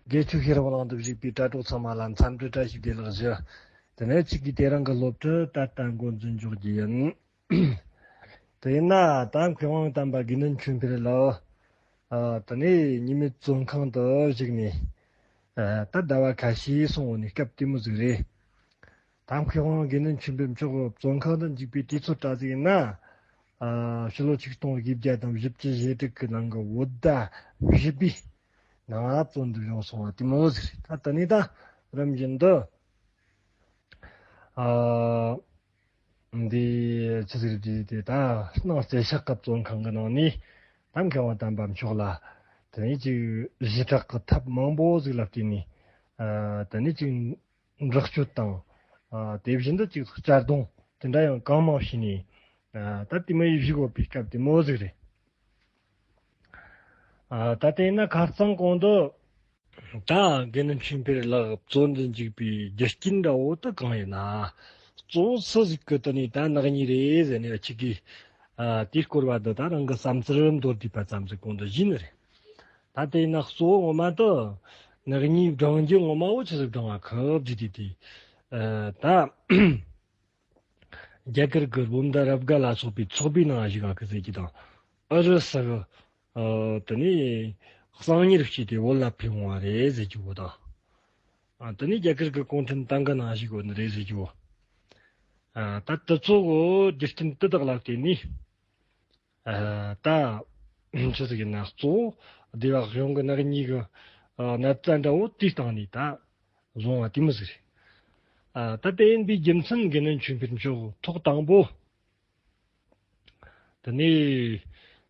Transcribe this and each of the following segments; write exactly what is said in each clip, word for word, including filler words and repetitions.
དགེ་ཆོས་ཤེས་རབ་གླིང་དུ་བཞུགས་པའི་དྲ་གྲོགས་ཚང་མ་ལ་འཚམས་འདྲི་བཀྲ་ཤིས་བདེ་ལེགས་ཞུ། དེ་ནས་གཅིག་གིས་དེ་རིང་གི་སློབ་ཁྲིད་ད་ལྟ་འགོ་འཛིན་འཇོག་རྒྱུ་ཡིན། དེ་ཡིན་ན་ད་མཁས་དབང་དམ་པ་དགེ་འདུན་ཆོས་འཕེལ་ལགས། ཨ། དེ་ནས་ཉི་མའི་བཙོན་ཁང་དུ་བཞུགས་ནས། ཨ། ད་ཟླ་བ་ཁ་ཤས་སོང་བ་ནས་སྐབས་དེ་མོ་ཟིག་རེད། ད་མཁས་དབང་དགེ་འདུན་ཆོས་འཕེལ་མཆོག་བཙོན་ཁང་དུ་འཇུག་པའི་དུས་ཚོད་འདྲ་ཟིག་ཡིན་ན། ཨ། ཕྱི་ལོ་ཆིག་སྟོང་དགུ་བརྒྱ་དང་བཞི་བཅུ་ཞེ་དྲུག་གི་ནང་གི་བོད་ཟླ་བཞི་པའི་ནང་ང་བཙོན་དུ་བཟུང་སོང་བ་དེ་མོ་ཟིག་རེད། ད་དེ་ནས་ད་རིམ་བཞིན་དུ། ཨ། འདི་ཆི་ཟིག་རེད། དེ་ད་སྣང་རྩེ་ཤག་གི་བཙོན་ཁང་གི་ནང་ནས་ད་མཁས་དབང་དམ་པ་མཆོག་ལ་དེ་ནས་ཅིག་ཞི་དྲག་གི་ཐབས་མང་པོ་ཟིག་ལ་བརྟེན་ནས། ཨ། དེ་ནས་ཅིག་འདྲི་གཅོད་དང་། ཨ། དེ་བཞིན་དུ་ཅིག་གཅར་རྡུང་དེ་འདྲ་ཡང་གང་མང་བྱས་ནས། ཨ། ད་དེ་མོ་ཡེ་བཞུགས་ཡོད་པའི་སྐབས་དེ་མོ་ཟིག་རེད། ཨ། ད་དེ་ན་ཁ་རྩང་གོང་དུ། ད་དགེ་འདུན་ཆོས་འཕེལ་ལགས་བཙོན་དུ་འཇུག་པའི་རྒྱུ་རྐྱེན་འདྲ་བོ་དེ་གང་ཡིན་ན། གཙོ་བོ་སུ་ཟིག་གིས་དེ་ནས་ད་ནག་ཉེས་རེད་ཟེར་ནས་ཁྱེད་ཀྱིས། ཨ། དེའི་སྐོར་བ་འདི་ད་རང་གི་བསམ་ཚུལ་མདོར་བསྡུས་པ་ཙམ་ཟིག་གོང་དུ་ཞུས་ནི་རེད། ད་དེ་ན་གཙོ་བོ་ངོ་མ་དེ་ནག་ཉེས་བགྲང་རྒྱུ་ངོ་མ་བོ་ཆི་ཟིག་བགྲང་བ་ཁག་བརྒྱུད་དེ་དེ། ཨ། ད་རྒྱ་གར་གྱི་བུམ་ཐང་རབ་དགའ་ལ་སོགས་པའི་ཚོགས་པའི་ནང་ཞུགས་ག་གི་ཟེར་གྱི་དང་། ཨུ་རུ་སུ་གི། ཨ། དེ་ནས་གསང་ཉུལ་བྱས་ཏེ་བོད་ལ་ཕེབས་འོང་བ་རེད་ཟེར་གྱི་བོ་དང་། ཨ། དེ་ནས་རྒྱ་གར་གྱི་གུང་ཁྲན་ཏང་གི་ནང་ཞུགས་ཡོད་ནི་རེད་ཟེར་གྱི་བོ། ཨ། ད་དེ་ཚོ་གི་རྒྱུ་རྐྱེན་དེ་དག་ལ་བརྟེན་ནས། ཨ། ད་ཆི་ཟིག་ཡིན་ན་གཙོ་བོ་སྡེ་བ་གཞུང་གི་ནག་ཉེས་ཀྱི། ཨ། ན་ཚ་འདྲ་བོ་དེའི་སྟེང་ནས་ད་བཟུང་བ་དེ་མོ་ཟིག་རེད། ཨ། ད་དེ་ཡིན་པའི་རྒྱུ་མཚན་དགེ་འདུན་ཆོས་འཕེལ་མཆོག་ཐོག་དང་པོ། དེ་ནས།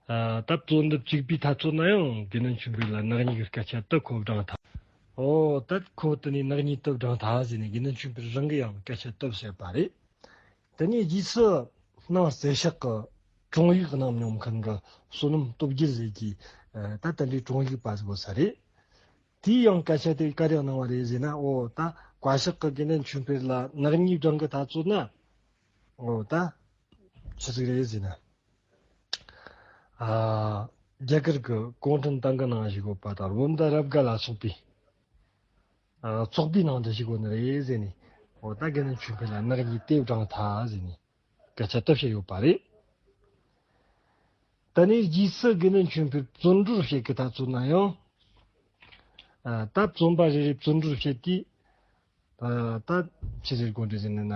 ཨ། ད་བཙོན་དུ་བཅུག་པའི་དུས་ཚོད་ན་ཡང་དགེ་འདུན་ཆོས་འཕེལ་ལ་ནག་ཉེས་ཀྱི་སྐད་ཆ་དེ་ཁོ་བགྲངས་ཐལ། ཨོ། ད་ཁོ་དེ་ནས་ནག་ཉེས་དེ་བགྲངས་ཐལ་ཟེར་ནས་དགེ་འདུན་ཆོས་འཕེལ་རང་གིས་ཡང་སྐད་ཆ་དེ་བཤད་པ་རེད། དེ་ནས་རྗེས་སུ་སྣང་རྩེ་ཤག་གི་དྲུང་ཡིག་གནང་མྱོང་མཁན་གྱི་བསོད་ནམས་སྟོབས་རྒྱལ་ཟེར་གྱི། ཨ། ད་དེ་འདྲའི་དྲུང་ཡིག་པ་ཟིག་ཡོད་ས་རེད། དེས་ཡང་སྐད་ཆ་དེ་ག་རེ་གནང་བ་རེད་ཟེར་ན། ཨོ། ད་བཀའ་ཤག་གི་དགེ་འདུན་ཆོས་འཕེལ་ལ་ནག་ཉེས་བགྲང་གི་དུས་ཚོད་ན། ཨོ། ད་ཆི་ཟིག་རེད་ཟེར་ན། ཨ། རྒྱ་གར་གྱི་གུང་ཁྲན་ཏང་གི་ནང་ཞུགས་ཡོད་པ་དང་བུམ་ཐང་རབ་དགའ་ལ་སོགས་པའི། ཨ། ཚོགས་པའི་ནང་དུ་ཞུགས་ཡོད་ནི་རེད་ཟེར་ནས། ཨོ། ད་དགེ་འདུན་ཆོས་འཕེལ་ལ་ནག་ཉེས་དེ་བགྲངས་ཐལ་ཟེར་ནས་སྐད་ཆ་དེ་བཤད་ཡོད་པ་རེད། ད་ནས་རྗེས་སུ་དགེ་འདུན་ཆོས་འཕེལ་བཙོན་གྲོལ་བྱེད་ཀྱི་དུས་ཚོད་ན་ཡང་། ཨ། ད་བཙོན་པ་རེ་རེ་བཙོན་གྲོལ་བྱེད་དུས། ཨ། ད་ཆི་ཟེར་དགོས་འདྲ་ཟེར་ན་ན།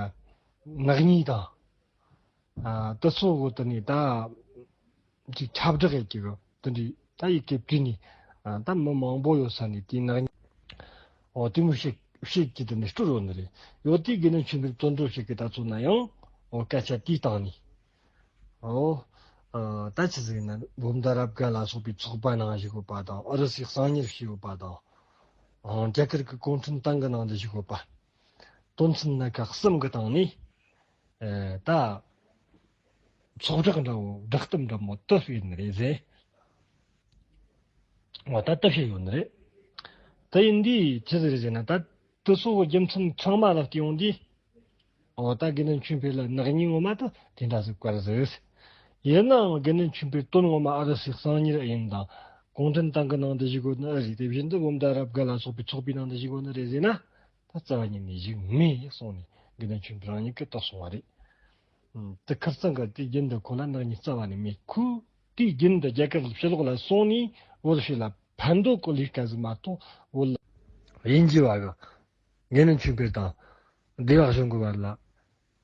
ནག་ཉེས་དང་། ཨ། དེ་ཚོ་གི་དེ་ནས་ད་ཅིག་ཁྱབ་བསྒྲགས་ཡེད་ཀྱི་གི་དེ་འདྲའི་ད་ཡི་གེ་བྲིས་ནས། ཨ། ད་མི་མང་པོ་ཡོད་ས་ནས་དེའི་ནག་ཉེས། ཨོ། དེ་མོ་བཤད་བཤད་ཀྱི་དེ་ནས་སྤྲུལ་ཡོད་ནི་རེད། ཡོད་དུས་དགེ་འདུན་ཆོས་འཕེལ་བཙོན་གྲོལ་བྱེད་ཀྱི་དུས་ཚོད་ན་ཡང་། ཨོ། སྐད་ཆ་དེའི་སྟེང་ནས། ཨོ། ཨ། ད་ཆི་ཟིག་ཡིན་ན་བུམ་ཐང་རབ་དགའ་ལ་སོགས་པའི་ཚོགས་པ་ནང་ཞུགས་ཡོད་པ་དང་ཨུ་རུ་སུའི་གསང་ཉུལ་བྱས་ཡོད་པ་དང་། ཨོ། རྒྱ་གར་གྱི་གུང་ཁྲན་ཏང་གི་ནང་དུ་ཞུགས་ཡོད་པ། དོན་ཚན་སྣ་ཁ་གསུམ་གྱི་སྟེང་ནས། ཨ། ད་ཚོགས་བསྒྲགས་འདྲ་བོ་བསྒྲགས་གཏམ་འདྲ་མོ་དེ་སྤེལ་ནི་རེད་ཟེར། འོ། ད་དེ་བཤད་ཡོད་ནི་རེད། དེ་ཡིན་དུས་ཆི་ཟིག་རེད་ཟེར་ན། ད་དེ་ཚོ་གི་རྒྱུ་མཚན་ཚང་མ་ལ་བལྟས་ཡོང་དུས། འོ། ད་དགེ་འདུན་ཆོས་འཕེལ་ལ་ནག་ཉེས་ངོ་མ་དེ་དེ་འདྲ་ཟིག་བཀལ་ཟིག། ཡིན་ནའང་དགེ་འདུན་ཆོས་འཕེལ་དོན་ངོ་མ་ཨུ་རུ་སུའི་གསང་ཉུལ་ཨེ་ཡིན་དང་། གུང་ཁྲན་ཏང་གི་ནང་དུ་ཞུགས་ཡོད་ནི་ཨེ་རེད། དེ་བཞིན་དུ་བུམ་ཐང་རབ་དགའ་ལ་སོགས་པའི་ཚོགས་པའི་ནང་དུ་ཞུགས་ཡོད་ནི་རེད་ཟེར་ན། ད་རྩ་བ་ཉིད་ནས་ཞུགས་མེད་གསུངས་ནས་དགེ་འདུན་ཆོས་འཕེལ་རང་ཉིད་ཀྱིས་དེ་གསུངས་པ་རེད། ཨུམ། དེ་ཁ་རྩང་གི་དུས་རྒྱུན་དུ་ཁོ་ལ་ནག་ཉེས་རྩ་བ་ནས་མེད། ཁོས་དུས་རྒྱུན་དུ་རྒྱ་གར་ཕྱི་ལོགས་ལ་སོང་ནས་བོད་ཕྱི་ལ་ཕན་འདོགས་ཀྱི་ལས་ཀ་ཟིག་མ་གཏོགས་བོད་ལ་དབྱིན་ཇི་བ་གི་དགེ་འདུན་ཆོས་འཕེལ་དང་སྡེ་བ་གཞུང་གི་བར་ལ་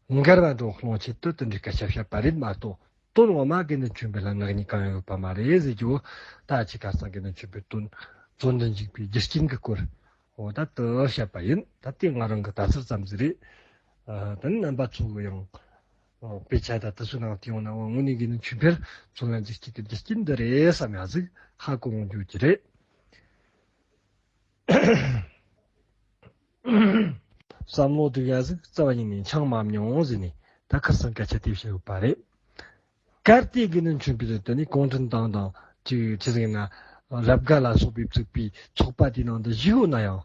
འགལ་བ་འགྲོ་སློང་ཆེད་དུ་དེ་འདྲའི་སྐད་ཆ་བཤད་པ་རེད་མ་གཏོགས། དོན་ངོ་མ་དགེ་འདུན་ཆོས་འཕེལ་ལ་ནག་ཉེས་གང་ཡང་ཡོད་པ་མ་རེད་ཟེར་རྒྱུ། ད་ཅི་ཁ་རྩང་དགེ་འདུན་ཆོས་འཕེལ་བཙོན་བཙོན་དུ་འཇུག་པའི་རྒྱུ་རྐྱེན་གྱི་སྐོར། འོ། ད་དེ་བཤད་པ་ཡིན། ད་དེ་ང་རང་གི་ལྟ་ཚུལ་ཙམ་ཟིག་རེད། ཨ། ད་ནི་རྣམ་པ་ཚོ་གི་ཡང་། ཨ། དཔེ་ཆ་ད་དེ་ཚོའི་ནང་བལྟས་ཡོང་ན། འོ། དངོས་གནས་དགེ་འདུན་ཆོས་འཕེལ་བཙོན་ལ་འཇུག་རྒྱུ་དེ་རྒྱུ་རྐྱེན་འདི་རེད་བསམ་ཡ་ཟིག་ཧ་གོ་ཡོང་རྒྱུ་ཅིག་རེད། བསམ་བློ་སྡུག་ཡ་ཟིག་རྩ་བ་ཉིད་ནས་འཆང་མ་མྱོང་ཟེར་ནས་ད་ཁ་རྩང་སྐད་ཆ་དེ་བཤད་ཡོད་པ་རེད། གལ་ཏེ་དགེ་འདུན་ཆོས་འཕེལ་དེ་ནི་གུང་ཁྲན་ཏང་དང་ཅིག་ཆི་ཟིག་ཡིན་ན་རབ་དགའ་ལ་སོགས་པས་བཙུགས་པའི་ཚོགས་པ་དེའི་ནང་དུ་ཞུགས་ཡོད་ན་ཡང་།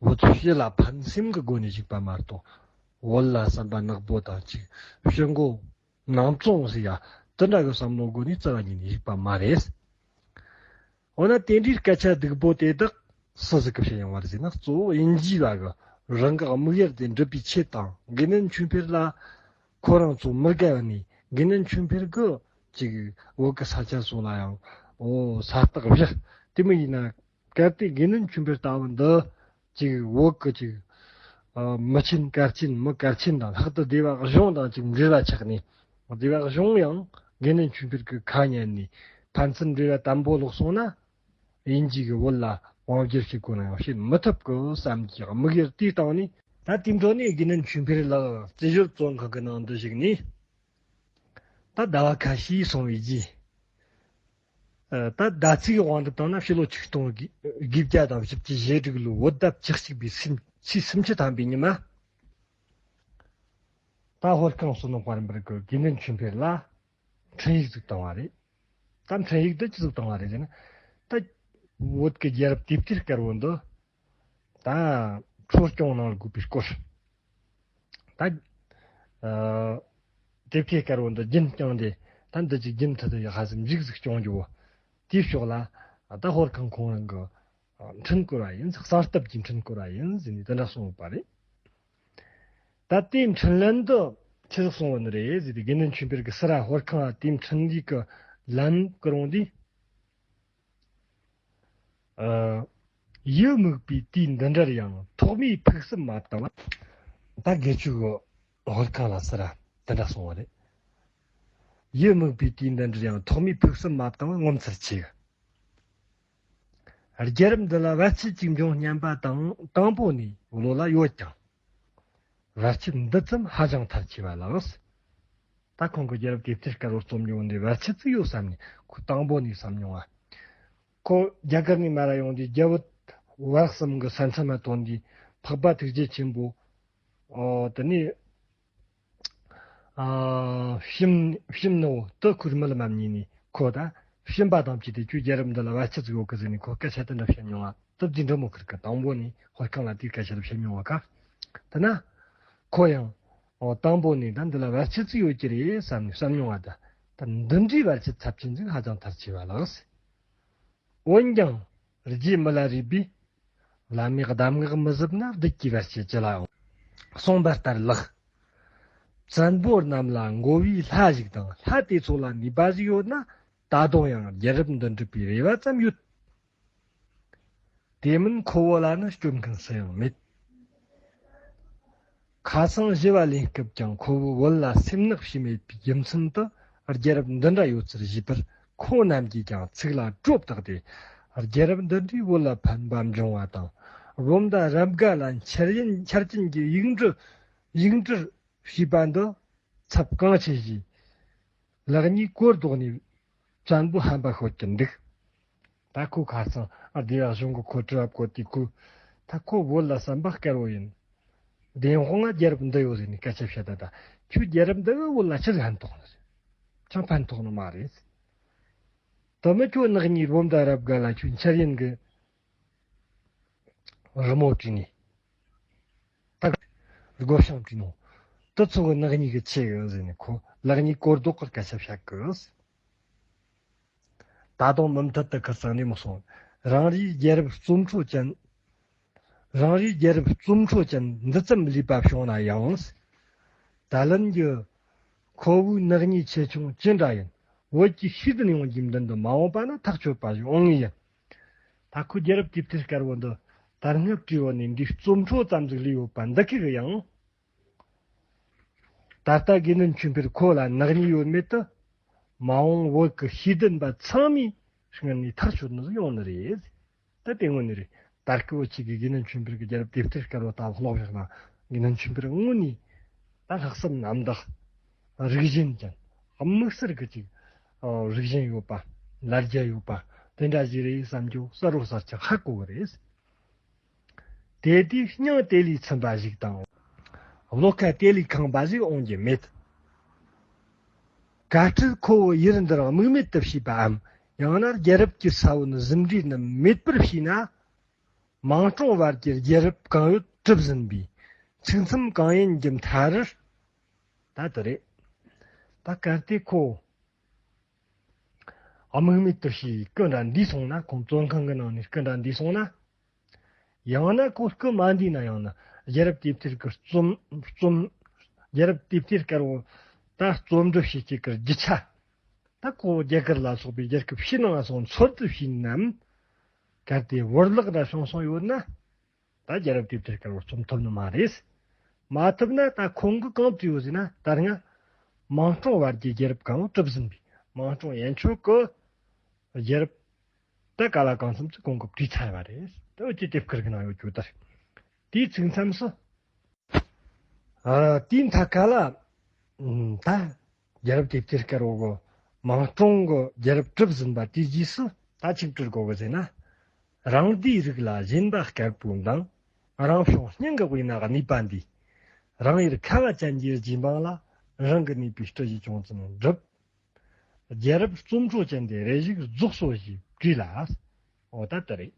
བོད་ཕྱི་ལ་ཕན་སེམས་ཀྱི་སྒོ་ནས་ཞུགས་པ་མ་གཏོགས། བོད་ལ་བསམ་པ་ནག་པོ་དང་ཅིག་ཕྱི་མགོ་ནང་བཙོང་ཟེར་ཡ་དེ་འདྲ་གི་བསམ་བློ་སྒོ་ནས་རྩ་བ་ཉིད་ནས་ཞུགས་པ་མ་རེད། འོ་ན་དེ་འདྲའི་སྐད་ཆ་སྡུག་པོ་དེ་དག་ སུ་ཟིག་གིས་བཤད་ཡོང་བ་རེད་ཟེར་ན། གཙོ་བོ་དབྱིན་ཇི་བ་གི་རང་གི་དམིགས་ཡུལ་དེ་འགྲུབ་པའི་ཆེད་དང་། དགེ་འདུན་ཆོས་འཕེལ་ལ་ཁོ་རང་ཚོ་མི་དགའ་བ་ནས། དགེ་འདུན་ཆོས་འཕེལ་གི་ཅིག་བོད་གི་ས་ཆ་སོགས་ལ་ཡང་འོ་ས་རྟགས་བཞག་དེ་མོ་ཡིན་ན། གལ་ཏེ་དགེ་འདུན་ཆོས་འཕེལ་ལྟ་བུ་འདི་ཅིག་བོད་གི་ཅིག་ཨ་མི་ཆེན་གལ་ཆེན་མི་གལ་ཆེན་དང་ལྷག་ཏུ་སྡེ་བ་གཞུང་དང་ཅིག་འབྲེལ་བ་ཆགས་ནས། སྡེ་བ་གཞུང་ཡང་དགེ་འདུན་ཆོས་འཕེལ་གི་ཁ་ཉན་ནས་ཕན་ཚུན་འབྲེལ་བ་དམ་པོ་ལོག་སོང་ན། དབྱིན་ཇི་གིས་བོད་ལ་དབང་བསྒྱུར་བྱེད་དགོས་ན་ཡང་བྱེད་མི་ཐུབ་གི་བསམ་གྱི་དམིགས་ཡུལ་དེའི་སྟེང་ནས། ད་དེའི་འཕྲོ་ནས་དགེ་འདུན་ཆོས་འཕེལ་ལགས་རྩེ་ཞོལ་བཙོན་ཁང་གི་ནང་དུ་བཞུགས་ནས། ད་ཟླ་བ་ཁ་ཤས་སོང་བའི་རྗེས། ཨ་ད་ཟླ་ཚིགས་དབང་དུ་བཏང་ན་ཕྱི་ལོ་ཆིག་སྟོང་དགུ་བརྒྱ་དང་བཞི་བཅུ་ཞེ་དྲུག་ལོའི་བོད་ཟླ་བཅུ་གཅིག་པའི་སེམས་ཚེས་སུམ་ཅུ་ཐམ་པའི་ཉི་མ། ད་ཧོར་ཁང་བསོད་ནམས་དཔལ་འབར་གྱིས་དགེ་འདུན་ཆོས་འཕེལ་ལ་འཕྲིན་ཡིག་ཅིག་བཏང་བ་རེད། ད་འཕྲིན་ཡིག་འདི་ཅི་ཟིག་བཏང་བ་རེད་ཟེར་ན། ད་བོད་ཀྱི་རྒྱལ་རབས་དེབ་ཐེར་དཀར་པོ་འདི་ད་འཕྲོ་སྐྱོང་གནང་དགོས་པའི་སྐོར། ད་ཨ་དེབ་ཐེར་དཀར་པོ་འདི་རྒྱུན་བསྐྱངས་ཏེ། ད་འདི་ཅིག་རྒྱུན་མཐུད་དེ་ཡག་པ་ཟིག་མཇུག་ཟིག་སྐྱོང་རྒྱུ་བོ། དེའི་ཕྱོགས་ལ་ད་ཧོར་ཁང་ཁོང་རང་གི་འཕྲིན་བསྐུར་བ་ཡིན། གསང་སྟབས་ཀྱི་འཕྲིན་བསྐུར་བ་ཡིན་ཟེར་ནས་དེ་འདྲ་གསུངས་ཡོད་པ་རེད། ད་དེའི་འཕྲིན་ལན་དུ་ཆི་ཟིག་གསུངས་ཡོད་ནི་རེད་ཟེར་ཏེ། དགེ་འདུན་ཆོས་འཕེལ་གྱིས་སི་ར་ཧོར་ཁང་ལ་དེའི་འཕྲིན་ཡིག་གི་ལན་བསྐུར་འོང་དུས། ཨ། ཡིད་མུག་པའི་དུས་འདི་འདྲར་ཡང་ཐོག་མའི་ཕུགས་བསམ་མ་བཏང་བ། ད་དགེ་ཆོས་ཀྱིས་ཧོར་ཁང་ལ་སི་ར་དེ་འདྲ་གསུངས་པ་རེད། ཡིད་མུག་པའི་དུས་འདི་འདྲར་ཡང་ཐོག་མའི་ཕུགས་བསམ་མ་བཏང་བ་ངོ་མཚར་ཆེ། རྒྱལ་རབས་འདི་ལ་བར་ཆད་ཅིག་འབྱུང་སྙམ་པ་དང་དང་པོ་ནས་བློ་ལ་ཡོད་ཀྱང་། བར་ཆད་འདི་ཙམ་ཧ་ཅང་མཐར་ཆེ་བ་ལགས། ད་ཁོང་གིས་རྒྱལ་རབས་དེབ་ཐེར་དཀར་པོ་རྩོམ་ཡོང་དུས་བར་ཆད་ཅིག་ཡོད་བསམ་ནས་ཁོ་དང་པོ་ནས་བསམ་མྱོང་བ། ཁོ་རྒྱ་གར་ནས་མར་ར་ཡོང་དུས་རྒྱ་བོད་བར་གསུམ་གྱི་ས་མཚམས་ལ་ཐོན་དུས་འཕགས་པ་ཐུགས་རྗེ་ཆེན་པོ། ཨོ། དེ་ནས། ཨ། བྱམས་བྱམས་ནུ་བོ་དེ་ཁོའི་རྨི་ལམ་མ་ཉིད་ནས་ཁོ་ད་བྱམས་པ་དང་བཅས་ཏེ་ཁྱོད་རྒྱལ་རབས་འདི་ལ་བར་ཆད་ཅིག་ཡོད་གི་ཟེར་ནས་ཁོ་སྐད་ཆ་དེ་འདྲ་བཤད་མྱོང་བ། སྟབས་བདེ་འདྲ་མོ་ཁིར་གི་དང་པོ་ནས་ཧོར་ཁང་ལ་དེའི་སྐད་ཆ་དེ་བཤད་མྱོང་བ་ཀ། དེ་ན་ཁོ་ཡང་ཨོ་དང་པོ་ནས་ད་འདི་ལ་བར་ཆད་ཅིག་ཡོད་ཀྱི་རེད་བསམ་ནས་བསམ་མྱོང་བ། ད་ད་འདི་འདྲའི་བར་ཆད་ཚབས་ཆེན་ཅིག་ཧ་ཅང་མཐར་ཆེ་བ་ལགས། འོན་ཀྱང་རྗེ་མི་ལ་རས་པས། བླ་མའི་གདམས་ངག་མི་གཟབ་ན། བདུད་ཀྱི་བར་ཆད་ཅི་ལའང་། གསུངས་པ་ལྟར་ལགས། བཙན་པོ་རྣམས་ལ་འགོ་བའི་ལྷ་ཞིག་དང་ལྷ་དེ་ཚོ་ལ་ནུས་པ་ཞིག་ཡོད་ན། ད་དུང་ཡང་རྒྱལ་རབས་འདི་འགྲུབ་པའི་རེ་བ་ཙམ་ཡོད། དེ་མིན་ཁོ་བོ་ལ་ནི་སྐྱོན་མཁན་སུ་ཡང་མེད། ཁ་སང་ཞི་བ་ལྷས་སྐབས་ཀྱང་ཁོ་བོས་བོད་ལ་སེམས་ནག་བྱས་མེད་པའི་རྒྱུ་མཚན་དུ་རྒྱལ་རབས་འདི་འདྲ་ཡོད་ཚུལ་ཞུས་པར། ཁོང་རྣམས་ཀྱིས་ཀྱང་ཚིག་ལ་སྒྲོ་བཏགས་ཏེ། རྒྱལ་རབས་འདི་འདྲས་བོད་ལ་ཕན་པ་འབྱུང་བ་དང་། བུམ་དང་རབ་དགའ་ལ་འཆར་ཡན་འཆར་ཅན་གྱི་ཡིག་འབྲུ་ཡིག་འབྲུར་ཞུས་པ་འདི་ཚབས་གང་ཆེ་ཞེས། ལེགས་ཉེས་གོ་ལྡོག་ནས་བཙན་པོ་ཧམ་པ་ཤོད་ཀྱིན་འདུག། ད་ཁོ་ཁ་སང་ཨ་སྡེ་བ་གཞུང་གི་ཁོ་དྲི་བ་བཀོད་དུས། ཁོ་ད་ཁོ་བོད་ལ་བསམ་པ་དཀར་བོ་ཡིན། བདེན་དཔང་ང་རྒྱལ་རབས་འདི་ཡོད་ཟེར་ནས་སྐད་ཆ་བཤད། ད་ད་ཁྱོད་རྒྱལ་རབས་འདི་གིས་བོད་ལ་ཆི་ཕན་ཐོགས་ནི་རེད། ཅང་ཕན་ཐོགས་ནི་མ་རེད། དེ་མིན་ཁྱོད་ནག་ཉེས་བུམ་དང་རབ་དགའ་ལ་ཁྱོད་འཆར་ཡན་གྱི་རི་མོ་བྲིས་ནས། ད་སྒོ་བྱང་བྲིས་ནོ། དེ་ཚོ་གི་ནག་ཉེས་གི་ཆེ་གི་ཟེར་ནས་ཁོ་ལེགས་ཉེས་གོ་ལྡོག་གི་སྐད་ཆ་བཤད་གི། ད་དུང་མུ་མཐུད་དུ་ཁིར་ཚང་ནས་མི་སོང་། རང་རེའི་རྒྱལ་རབས་རྩོམ་འཕྲོ་ཅན། རང་རེའི་རྒྱལ་རབས་རྩོམ་འཕྲོ་ཅན་འདི་ཙམ་ལུས་པ་བྱུང་ན་ཡང་། ད་ལན་གྱི་ཁོ་བོའི་ནག་ཉེས་ཆེ་ཆུང་ཅི་འདྲ་ཡིན། བོད་ཀྱི་ཤེས་ལྡན་ཡོངས་ཀྱི་མདུན་དུ་མ་འོངས་པ་ན་ཐག་ཆོད་པ་ཞིག་འོང་ངེས་ཡིན། ད་ཁོ་རྒྱལ་རབས་དེབ་ཐེར་དཀར་བོ་འདི་དར་སྔ་བྲིས་པ་ནས་འདིའི་རྩོམ་འཕྲོ་ཙམ་ཟིག་ལུས་ཡོད་པ་འདི་གི་ཡང་། ད་ལྟ་དགེ་འདུན་ཆོས་འཕེལ་ཁོ་ལ་ནག་ཉེས་ཡོད་མེད་དུ། མ་འོངས་བོད་ཀྱི་ཤེས་ལྡན་པ་ཚང་མའི་སྔུན་ནས་ཐག་ཆོད་ནི་ཟིག་ཡོང་ནི་རེད། ད་དེ་དངོས་གནས་རེད། ད་སྐུ་བོ་ཆེ་གིས་དགེ་འདུན་ཆོས་འཕེལ་གྱི་རྒྱལ་རབས་དེབ་ཐེར་དཀར་བོ་ལྟ་བུ་ཀློག་བཞག་ན། དགེ་འདུན་ཆོས་འཕེལ་དངོས་གནས་ད་ལྷག་བསམ་རྣམ་དག། རིག་གཞུང་ཅན། དམིགས་བསལ་གྱི་ཅིག་རིག་གཞུང་ཡོད་པ། ལ་རྒྱ་ཡོད་པ། དེ་འདྲ་ཞིག་རེད་བསམ་རྒྱུ་གསལ་པོ་གསལ་རྐྱང་ཧ་གོ་གི་རེད། དེ་དུས་སྙིང་དེ་ལས་ཚིམ་པ་ཞིག་དང་། བློ་ཁ་དེ་ལས་ཁེངས་པ་ཞིག་འོང་རྒྱུ་མེད། གལ་སྲིད་ཁོ་བོ་ཡུལ་འདིར་དམིགས་མེད་དུ་བྱས་པའམ། ཡང་ན་རྒྱལ་རབས་ཀྱི་ས་བོན་ཟིན་བྲིས་རྣམས་མེད་པར་བྱས་ན། མང་སྟོང་བར་གྱི་རྒྱལ་རབས་གང་ཡོད་གྲུབ་ཟིན་པས། ཚིག་མཚམས་གང་ཡིན་གྱི་མཐའ་རུ། ད་དེ་རེད། ད་གལ་ཏེ་ཁོ་དམིགས་མེད་དུ་བྱས་སྐུ་འདྲ་འདས་སོང་ན། ཁོང་བཙོན་ཁང་གི་ནང་ནས་སྐུ་འདྲ་འདས་སོང་ན། ཡང་ན་གོ་སྐུ་མ་འདུས་ན། ཡང་ན་རྒྱལ་རབས་དེབ་ཐེར་གི་རྩོམ་རྩོམ་རྒྱལ་རབས་དེབ་ཐེར་དཀར་བོ་ད་རྩོམ་སྒྲིག་བྱེད་ཀྱི་གི་རྒྱུ་ཆ། ད་ཁོ་རྒྱ་གར་ལ་སོགས་པའི་རྒྱལ་ཁབ་ཕྱི་ནང་ལ་སོགས་འཚོལ་བསྡུ་བྱས་ནམ། གལ་ཏེ་བོར་བརླག་འདྲ་བྱུང་སོང་ཡོད་ན། ད་རྒྱལ་རབས་དེབ་ཐེར་དཀར་བོ་རྩོམ་ཐུབ་ནི་མ་རེད། མ་ཐུབ་ན་ད་ཁོང་གིས་གང་བྲིས་ཡོད་ཟེར་ན། ད་སྔ་མང་ཀྲུང་བར་གྱི་རྒྱལ་རབས་གང་བོ་གྲུབ་ཟིན་པས། མང་ཀྲུང་ཡན་ཆོད་ཀྱི་རྒྱལ་རབས་ད་ག་ལ་གང་འཚམ་ཅིག་ཁོང་གིས་བྲིས་ཚར་བ་རེད། ད་འུ་ཅི་དེབ་དཀར་གི་ནང་ཡོད་རྒྱུ་ད་རེད། དེའི་ཚིག་མཚམས་སུ། ཨ། དེའི་མཐའ་ཁ་ལ། ཨ། ད་རྒྱལ་རབས་དེབ་ཐེར་དཀར་བོ་གི་མང་ཀྲུང་གི་རྒྱལ་རབས་གྲུབ་ཟིན་པ་དེའི་རྗེས་སུ་ད་ཆིག་སྒྲིལ་དགོས་གི་ཟེར་ན། རང་སྡེའི་རིགས་ལ་ཞེན་པ་དཀར་པོའི་མདངས། རང་བྱུང་སྙིང་གི་དབུས་ན་གནས་པ་འདིས། རང་ཡུལ་ཁ་བ་ཅན་གྱི་རྗེས་འབངས་ལ། རང་གི་ནུས་པའི་སྲིད་ཇུས་ཅུང་ཙམ་བསྒྲུབས། རྒྱལ་རབས་རྩོམ་འཕྲོ་ཅན་དེ་རེ་ཞིག་རྫོགས་སོ་ཞེས་བྲིས་ལ། འོ་ད་ལྟ་རེད།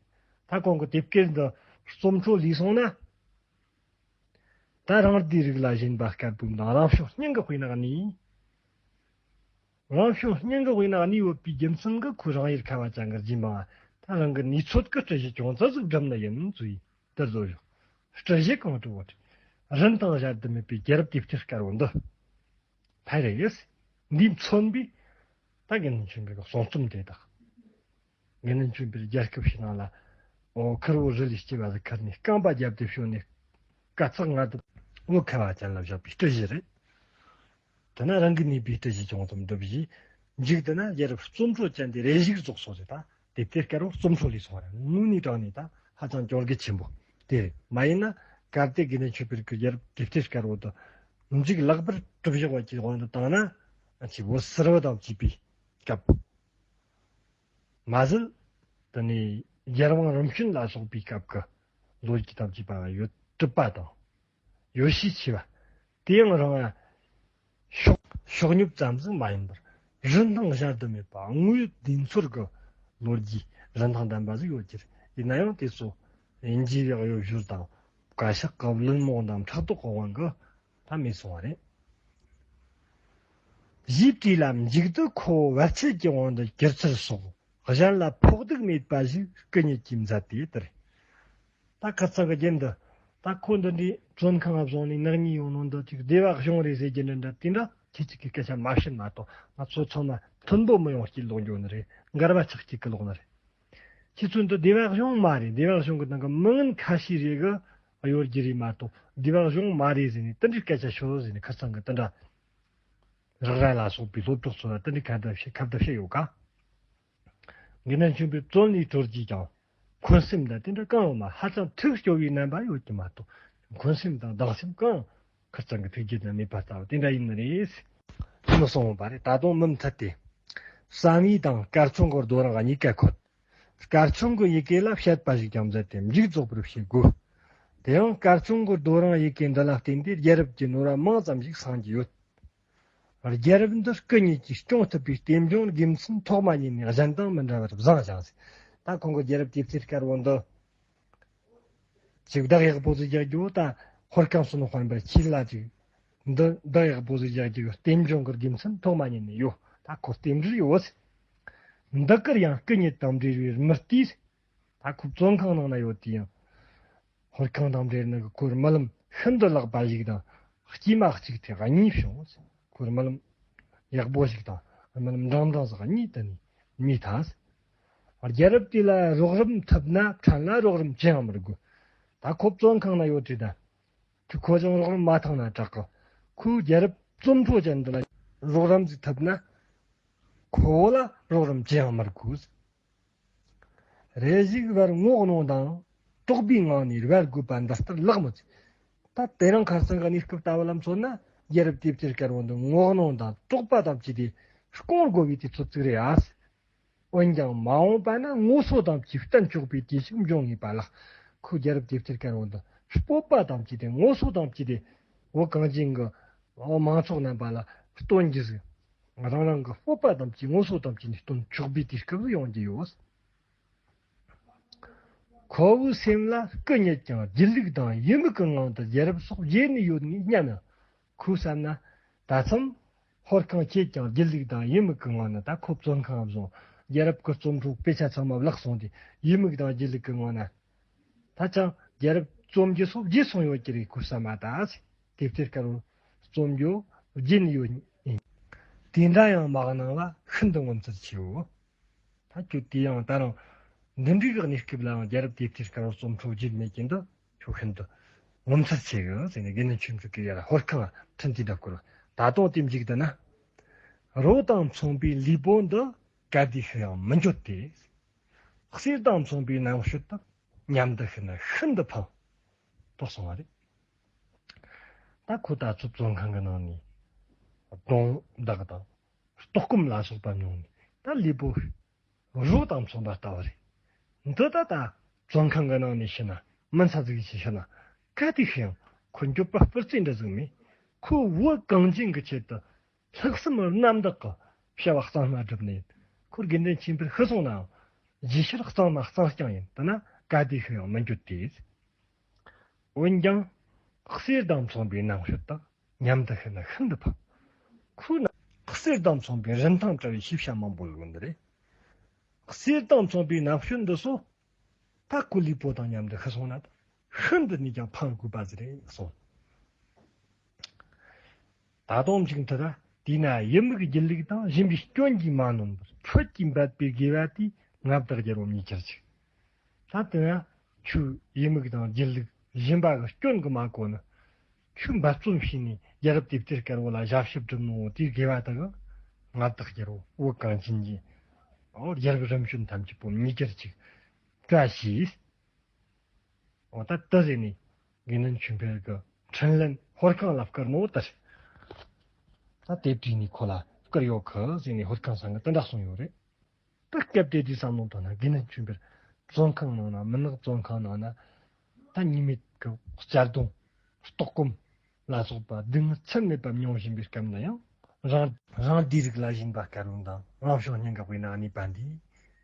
ད་ཁོང་གི་དེབ་སྐྱེལ་འདི་རྩོམ་འཕྲོ་ལས་སོང་ན། ད་རང་སྡེའི་རིགས་ལ་ཞེན་པ་དཀར་པོའི་མདངས། རང་བྱུང་སྙིང་གི་དབུས་ན་གནས། རང་བྱུང་སྙིང་གི་དབུས་ན་གནས་ཡོད་པའི་རྒྱུ་མཚན་གྱིས་ཁོས་རང་ཡུལ་ཁ་བ་ཅན་གྱི་རྗེས་འབངས་ད་རང་གི་ནུས་ཚོད་ཀྱི་སྲིད་ཇུས་ཅུང་ཙམ་ཟིག་བསྒྲུབས་ནི་ཡིན་ཚུལ་དེར་བཟོ་ཡོད། སྲིད་ཇུས་གང་དུ་བོ་དེ་རིན་ཐང་གཞལ་དུ་མེད་པའི་རྒྱལ་རབས་དེབ་ཐེར་དཀར་བོ་འདི། ཕ་རེ་ཡེས། འདིས་མཚོན་པའི་ད་དགེ་འདུན་ཆོས་འཕེལ་གྱི་གསུང་རྩོམ་དེ་དག། དགེ་འདུན་ཆོས་འཕེལ་རྒྱལ་ཁབ་ཕྱི་ནང་ལ། འོ་ཁུར་བོ་རི་ལས་སྐྱེ་བ་ཟིག་ཁུར་ནས་རྐང་པ་རྒྱབ་སྟེ་བྱོན་ནས། དཀའ་ཚེགས་ལྔ་བདོ་བོད་ཁ་བ་ཅན་ལ་བཞག་པའི་སྲིད་ཇུས་རེད། དེ་ན་རང་གི་ནུས་པའི་སྲིད་ཇུས་ཅུང་ཙམ་བསྒྲུབས་བྱས། མཇུག་ཏུ་ན་རྒྱལ་རབས་རྩོམ་འཕྲོ་ཅན་དེ་རེ་ཞིག་རྫོགས་སོང་ཟེར། ད་དེབ་ཐེར་དཀར་བོ་རྩོམ་འཕྲོ་ལས་སོང་བ་རེད། དངོས་གནས་དྲང་གནས་ད་ཧ་ཅང་གྱོང་གུད་ཆེན་པོ་དེ་རེད། མ་ཡིན་ན་གལ་ཏེ་དགེ་འདུན་ཆོས་འཕེལ་གྱི་རྒྱལ་རབས་དེབ་ཐེར་དཀར་བོ་དེ་མཇུག་ལེགས་པར་གྲུབ་བཞག་པ་གྱི་དབང་དུ་བཏང་ན། ཅིག་བོད་ཟུར་པ་དང་བཅས་པའི་སྐབས། མ་ཟད། དེ་ནས་རྒྱལ་དབང་རིམ་བྱོན་ལ་སོགས་པའི་སྐབས་ཀྱི་ལོ་རྒྱུས་དང་བཅས་པ་ཡོད་གྲུབ་པ་དང་། ཡོད་ཤས་ཆེ་བ། དེ་ཡང་རང་ལ་ཤོག་ཤོག་ཉོབ་ཙམ་ཟིག་མ་ཡིན་པར། རིན་ཐང་གཞལ་དུ་མེད་པ་དངོས་ཡོད་བདེན་འཚོལ་གྱི་ལོ་རྒྱུས་རིན་ཐང་ལྡན་པ་ཟིག་ཡོད་ཀྱི་རེད། ཡིན་ན་ཡང་དེ་ཚོ་དབྱིན་ཇིའི་གཡོ་བྱོལ་དང་བཀའ་ཤག་གི་བླུན་རྨོངས་དང་ཕྲག་དོག་གི་དབང་གིས་ད་མེད་སོང་བ་རེད། ཞེས་བྲིས་ལ། མཇུག་ཏུ་ཁོ་བོ་བར་ཆད་ཀྱི་དབང་དུ་གྱུར་ཚུལ་སོགས། གཞན་ལ་ཕོག་ཐུག་མེད་པ་ཞིག་སྐུ་ཉིད་ཀྱིས་མཛད་དེ་ལྟར། ད་ཁ་ཚ་གི་རྒྱན་འདི། ད་ཁོ་འདི་འདྲའི་བཙོན་ཁང་ང་བཟུང་ནས་ནག་ཉེས་ཡོང་ནོ་འདི་ཅིག་སྡེ་བ་གཞུང་རེད་ཟེར་རྒྱུ་འདྲ་འདྲ་དེ་འདྲ་ཁྱེད་ཅིག་གིས་སྐད་ཆ་མ་བཤད་མ་གཏོགས། ང་ཚོ་ཚང་མ་མཐུན་པོ་མི་ཡོང་སྐྱིད་ལོག་འགྱོ་ནི་རེད། འགལ་བ་ཆགས་སྐྱིད་གི་ལོག་ནི་རེད། ཁྱེད་ཚོ་འདི་སྡེ་བ་གཞུང་མ་རེད། སྡེ་བ་གཞུང་གི་ནང་གི་མི་ངན་ཁ་ཤས་རེ་གི་གཡོ་སྒྱུ་རེད་མ་གཏོགས། སྡེ་བ་གཞུང་མ་རེད་ཟེར་ནས་དེ་འདྲའི་སྐད་ཆ་ཤོད་ཟེར་ནས་ཁ་སང་གི་དེ་འདྲ། རག་ར་ལ་སོགས་པའི་སློབ་གྲོགས་ཚོ་ལ་དེ་འདྲའི་ཁ་བརྡ་བཤད་ཁ་བརྡ་བཤད་ཡོད་ཀ། དགེ་འདུན་ཆོས་འཕེལ་བཙོན་ལས་གྲོལ་རྗེས་ཀྱང་འཁོན་སེམས་དང་དེ་འདྲ་གང་ཡང་མ། ཧ་ཅང་ཐུགས་སྐྱོ་བའི་རྣམ་པ་ཡོད་ཀྱི་མ་གཏོགས། འཁོན་སེམས་དང་སྡང་སེམས་གང་ཡང་ཁུར་ཚང་གི་ཐུགས་རྒྱུད་ན་མེད་པ་ལྟ་བུ་དེ་འདྲ་ཡིན་ནི་རེད། མི་གསུང་བ་རེད། ད་དུང་མུ་མཐུད་དེ། བསམ་ཡས་དང་སྐར་ཆུང་གི་རྡོ་རིང་གཉིས་ཀ་འཁོད། སྐར་ཆུང་གི་ཡི་གེ་ལ་བཤད་པ་ཞིག་ཀྱང་མཛད་དེ་མཇུག་རྫོགས་པར་བྱེད་དགོས། དེ་ཡང་སྐར་ཆུང་གི་རྡོ་རིང་ཡི་གེ་འདི་ལ་བརྟེན་ཏེ་རྒྱལ་རབས་ཀྱི་ནོར་བ་མང་ཙམ་ཞིག་སངས་རྒྱས་ཡོད། རྒྱལ་རབས་འདི་སྐུ་ཉིད་ཀྱིས་སྐྱོང་ཐུབ་པའི་རྟེན་འབྱུང་དགེ་མཚན་ཐོག་མ་ཉིད་ནས་གཞན་དང་མི་འདྲ་བར་བཟང་ཞིང་ཟེར། ད་ཁོང་གི་རྒྱལ་རབས་དེབ་ཐེར་དཀར་བོ་འདི། ཅིག་བདག་ཡག་པོ་ཟིག་རྒྱག་རྒྱུ་ད་ཧོར་ཁང་སུ་ནོ་དཔོན་པར་ཁྱིལ་ལ་ཅིག་འདི་བདག་ཡག་པོ་ཟིག་རྒྱག་རྒྱུ་རྟེན་འབྱུང་གི་དགེ་མཚན་ཐོག་མ་ཉིད་ནས་ཡོད། ད་ཁོ་རྟེན་འབྲེལ་ཡོད། འདི་གར་ཡང་སྐུ་ཉིད་དང་འབྲེལ་བའི་མི་ལྟས། ད་ཁོ་བཙོན་ཁང་ནང་ན་ཡོད་དུས་ཡང་། ཧོར་ཁང་དང་འབྲེལ་ནི་གི་ཁོར་རྨི་ལམ་ཤིན་ཏུ་ལེགས་པ་ཞིག་དང་། སྐྱེས་མ་གཅིག་དེ་གཉིས་བྱུང་། ཁོར་རྨི་ལམ་ཡག་པོ་ཞིག་དང་རྨི་ལམ་འབྲིང་འབྲིང་ཟིག་གཉིས་དེ་ནས་རྨིས་ཐལ། རྒྱལ་རབས་དེ་ལ་རོགས་རམ་ཐུབ་ན་ཕྲན་ལ་རོགས་རམ་ཅི་ཡང་མི་དགོས། ད་ཁོ་བཙོན་ཁང་ན་ཡོད་དུས་ད། དེ་ཁོ་ཅང་རོགས་རམ་མ་ཐང་ན་དྲག་གི། ཁོའི་རྒྱལ་རབས་རྩོམ་འཕྲོ་ཅན་འདི་ལ་རོགས་རམ་ཟིག་ཐུབ་ན། ཁོ་བོ་ལ་རོགས་རམ་ཅི་ཡང་མི་དགོས། རེ་ཞིག་བར་ངོ་གནོང་དང་དོགས་པའི་ངང་ནས་རྦད་དགོས་པ་འདི་ལྟར་ལགས་མོད། ད་དེ་རིང་ཁ་སང་གི་གནས་སྐབས་ལྟ་བུ་ལ་མཚོན་ན། རྒྱལ་རབས་དེབ་ཐེར་དཀར་བོ་འདི་ངོ་གནོང་དང་དོགས་པ་དང་བཅས་ཏེ་སྐོང་དགོས་པའི་དུས་ཚོད་ཅིག་རེད་ཨ། འོན་ཀྱང་མ་འོངས་པ་ན་ངོ་སོ་དང་བཅས་བསྟན་ཆོག་པའི་དུས་ཤིག་འབྱུང་ངེས་པ་ལགས། ཁོ་རྒྱལ་རབས་དེབ་ཐེར་དཀར་བོ་འདི་སྤོབས་པ་དང་བཅས་ཏེ་ངོ་སོ་དང་བཅས་ཏེ་བོད་གངས་ཅན་གྱི་མང་ཚོགས་རྣམ་པ་ལ་སྟོན་རྒྱུ་ཟིག། རང་རང་གི་སྤོབས་པ་དང་བཅས་ངོ་སོ་དང་བཅས་ནས་སྟོན་ཆོག་པའི་དུས་སྐབས་སུ་ཡོང་རྒྱུ་ཡོད། ཁོ་བོའི་སེམས་ལ་སྐུ་ཉིད་ཀྱང་སྒྱིད་ལུག་དང་ཡི་མུག་གི་ངང་དུ་རྒྱལ་རབས་སོགས་བརྗེད་ནས་ཡོད་ངེས་སྙམ་ཡང་། ཁོའི་བསམ་ན། ད་མཚམས་ཧོར་ཁང་ཁྱེད་ཀྱང་སྒྱིད་ལུག་དང་ཡི་མུག་གི་ངང་ན། ད་ཁོ་བཙོན་ཁང་བཟུང་། རྒྱལ་རབས་ཀྱི་རྩོམ་འཕྲོ་དཔེ་ཆ་ཚང་མ་བརླག་སོང་སྟེ་ཡི་མུག་དང་སྒྱིད་ལུག་གི་ངང་ན། ད་ཅང་ རྒྱལ་རབས་རྩོམ་རྒྱུ་སོགས་བརྗེད་སོང་ཡོད་ཀྱི་རེད། གོ་ས་མ་ད་ཟེར། དེབ་ཐེར་དཀར་པོ་རྩོམ་རྒྱུ་རྒྱུན་ཡོད་ཡིན། དེ་འདྲ་ཡང་མ་གནང་བ་ཤིན་ཏུ་ངོ་མཚར་ཆེའོ། ད་ཁྱོད་དེ་ཡང་ད་རུང་འདི་འདྲའི་གི་གནས་སྐབས་ལའང་རྒྱལ་རབས་དེབ་ཐེར་དཀར་པོ་རྩོམ་འཕྲོ་བརྗེད་མེད་ཀྱི་འདི་ཁྱོད་ཤིན་ཏུ་ངོ་མཚར་ཆེ་གི་ཟེར་ནས་དགེ་འདུན་ཆོས་འཕེལ་གྱིས་ཡར་ཧོར་ཁང་ལ་འཕྲིན་དེ་འདྲ་བསྐུར་བ། ད་དུང་དེ་མཇུག་ཏུ་ན། རོ་དང་མཚུངས་པའི་ལུས་པོ་འདི། ག་དུས་ཤི་ཡང་མི་འགྱོད་དེ། གསེར་དང་མཚུངས་པའི་རྣམ་དཔྱོད་དག། མཉམ་དུ་ཤི་ན་ཤིན་ཏུ་ཕངས། དེ་གསུངས་པ་རེད། ད་ཁོ་ད་ཚོ་བཙོན་ཁང་གི་ནང་ནས་སྡོང་བདག་དང་ལྟོགས་སྐོམ་ལ་སོགས་པ་མྱོང་ནས། ད་ལུས་པོ་རོ་དང་མཚུངས་པ་ལྟ་བུ་རེད། འདི་ད་ད་བཙོན་ཁང་གི་ནང་ནས་ཤི་ན་མི་ཚ་ཟིག་ཅིག་ཤི་ན་ག་དུས་ཤི་ཡང་ཁོ་འགྱོད་པ་སྤུ་རྩེ་འདྲ་ཟིག་མེད། ཁོ་བོད་གངས་ཅན་གྱི་ཆེད་དུ་ལྷག་བསམ་རྣམ་དག་གི་བྱ་བ་གཙང་མ་བསྒྲུབས་ནས། ཁོ་དགེ་འདུན་ཆོས་འཕེལ་ཤི་སོང་ནའང་རྗེས་ཤུལ་གཙང་མ་གཙང་རྐྱང་ཡིན། དེ་ན་ག་དུས་ཤི་ཡང་མི་འགྱོད་དེ། འོན་ཀྱང་གསེར་དང་མཚུངས་པའི་རྣམ་དཔྱོད་དག། མཉམ་དུ་ཤི་ན་ཤིན་ཏུ་ཕངས། ཁོ་ན་གསེར་དང་མཚུངས་པའི་རིན་ཐང་བྲལ་བའི་ཤེས་བྱ་མང་པོ་ཡོད་ནི་རེད། གསེར་དང་མཚུངས་པའི་རྣམ་དཔྱོད་འདི་ཚོ་ད་ཁོ་ལུས་པོ་དང་མཉམ་དུ་ཤི་སོང་ན་ཤིན་ཏུ་ནས་ཀྱང་ཕངས་དགོས་པ་ཟིག་རེད་གསུངས། ད་དུང་མཇུག་མཐར། དེས་ན་ཡི་མུག་སྒྱིད་ལུག་དང་། སྦྱིན་པའི་སྐྱོན་གྱིས་མ་ནོན་པར། ཁྱོད་ཀྱིས་འབད་པའི་དགེ་བ་དེས། མངའ་བདག་རྒྱལ་པོ་མྱི་ཁྱེར་ཅིག། ད་དེ་ན་ཁྱོད་ཡི་མུག་དང་སྒྱིད་ལུག་སྦྱིན་པ་གི་སྐྱོན་གྱིས་མ་གོ་ན། ཁྱོད་འབད་བརྩོན་བྱས་ནས་རྒྱལ་རབས་དེབ་ཐེར་དཀར་པོ་ལ་ཞབས་ཕྱི་བསྒྲུབས་ནོ་དེའི་དགེ་བ་དག་གིས་མངའ་བདག་རྒྱལ་པོ་བོད་གངས་ཅན་གྱི་རྒྱལ་པོ་རིམ་བྱོན་ཐམས་ཅད་པོ་མྱི་ཁྱེར་ཅིག་བཀྲ་ཤིས། འོ་ད་དེ་ཟེར་ནས་དགེ་འདུན་ཆོས་འཕེལ་གྱིས་འཕྲིན་ལན་ཧོར་ཁང་ལ་བསྐུར་ནོ་དེ་རེད། ད་དེ་བྲིས་ནས་ཁོ་ལ་བསྐུར་ཡོད་གི་ཟེར་ནས་ཧོར་ཁང་ཚང་གིས་དེ་འདྲ་གསུངས་ཡོད་རེད། ད་སྐབས་དེ་དུས་བསམ་བློ་བཏང་ན་དགེ་འདུན་ཆོས་འཕེལ་བཙོན་ཁང་ནང་ན་མུན་ནག་བཙོན་ཁང་ནང་ན་ད་ཉི་མེད་ཀྱི་གཅར་རྡུང་ལྟོགས་སྐོམ་ལ་སོགས་པ་སྡུག་བསྔལ་ཚད་མེད་པ་མྱོང་བཞིན་པའི་སྐབས་ན་ཡང་། རང་རང་སྡེ་རིགས་ལ་སྦྱིན་པ་དཀར་པོ་དང་། རང་བྱུང་སྙིང་ག་པའི་ནང་ནུས་པ་འདི།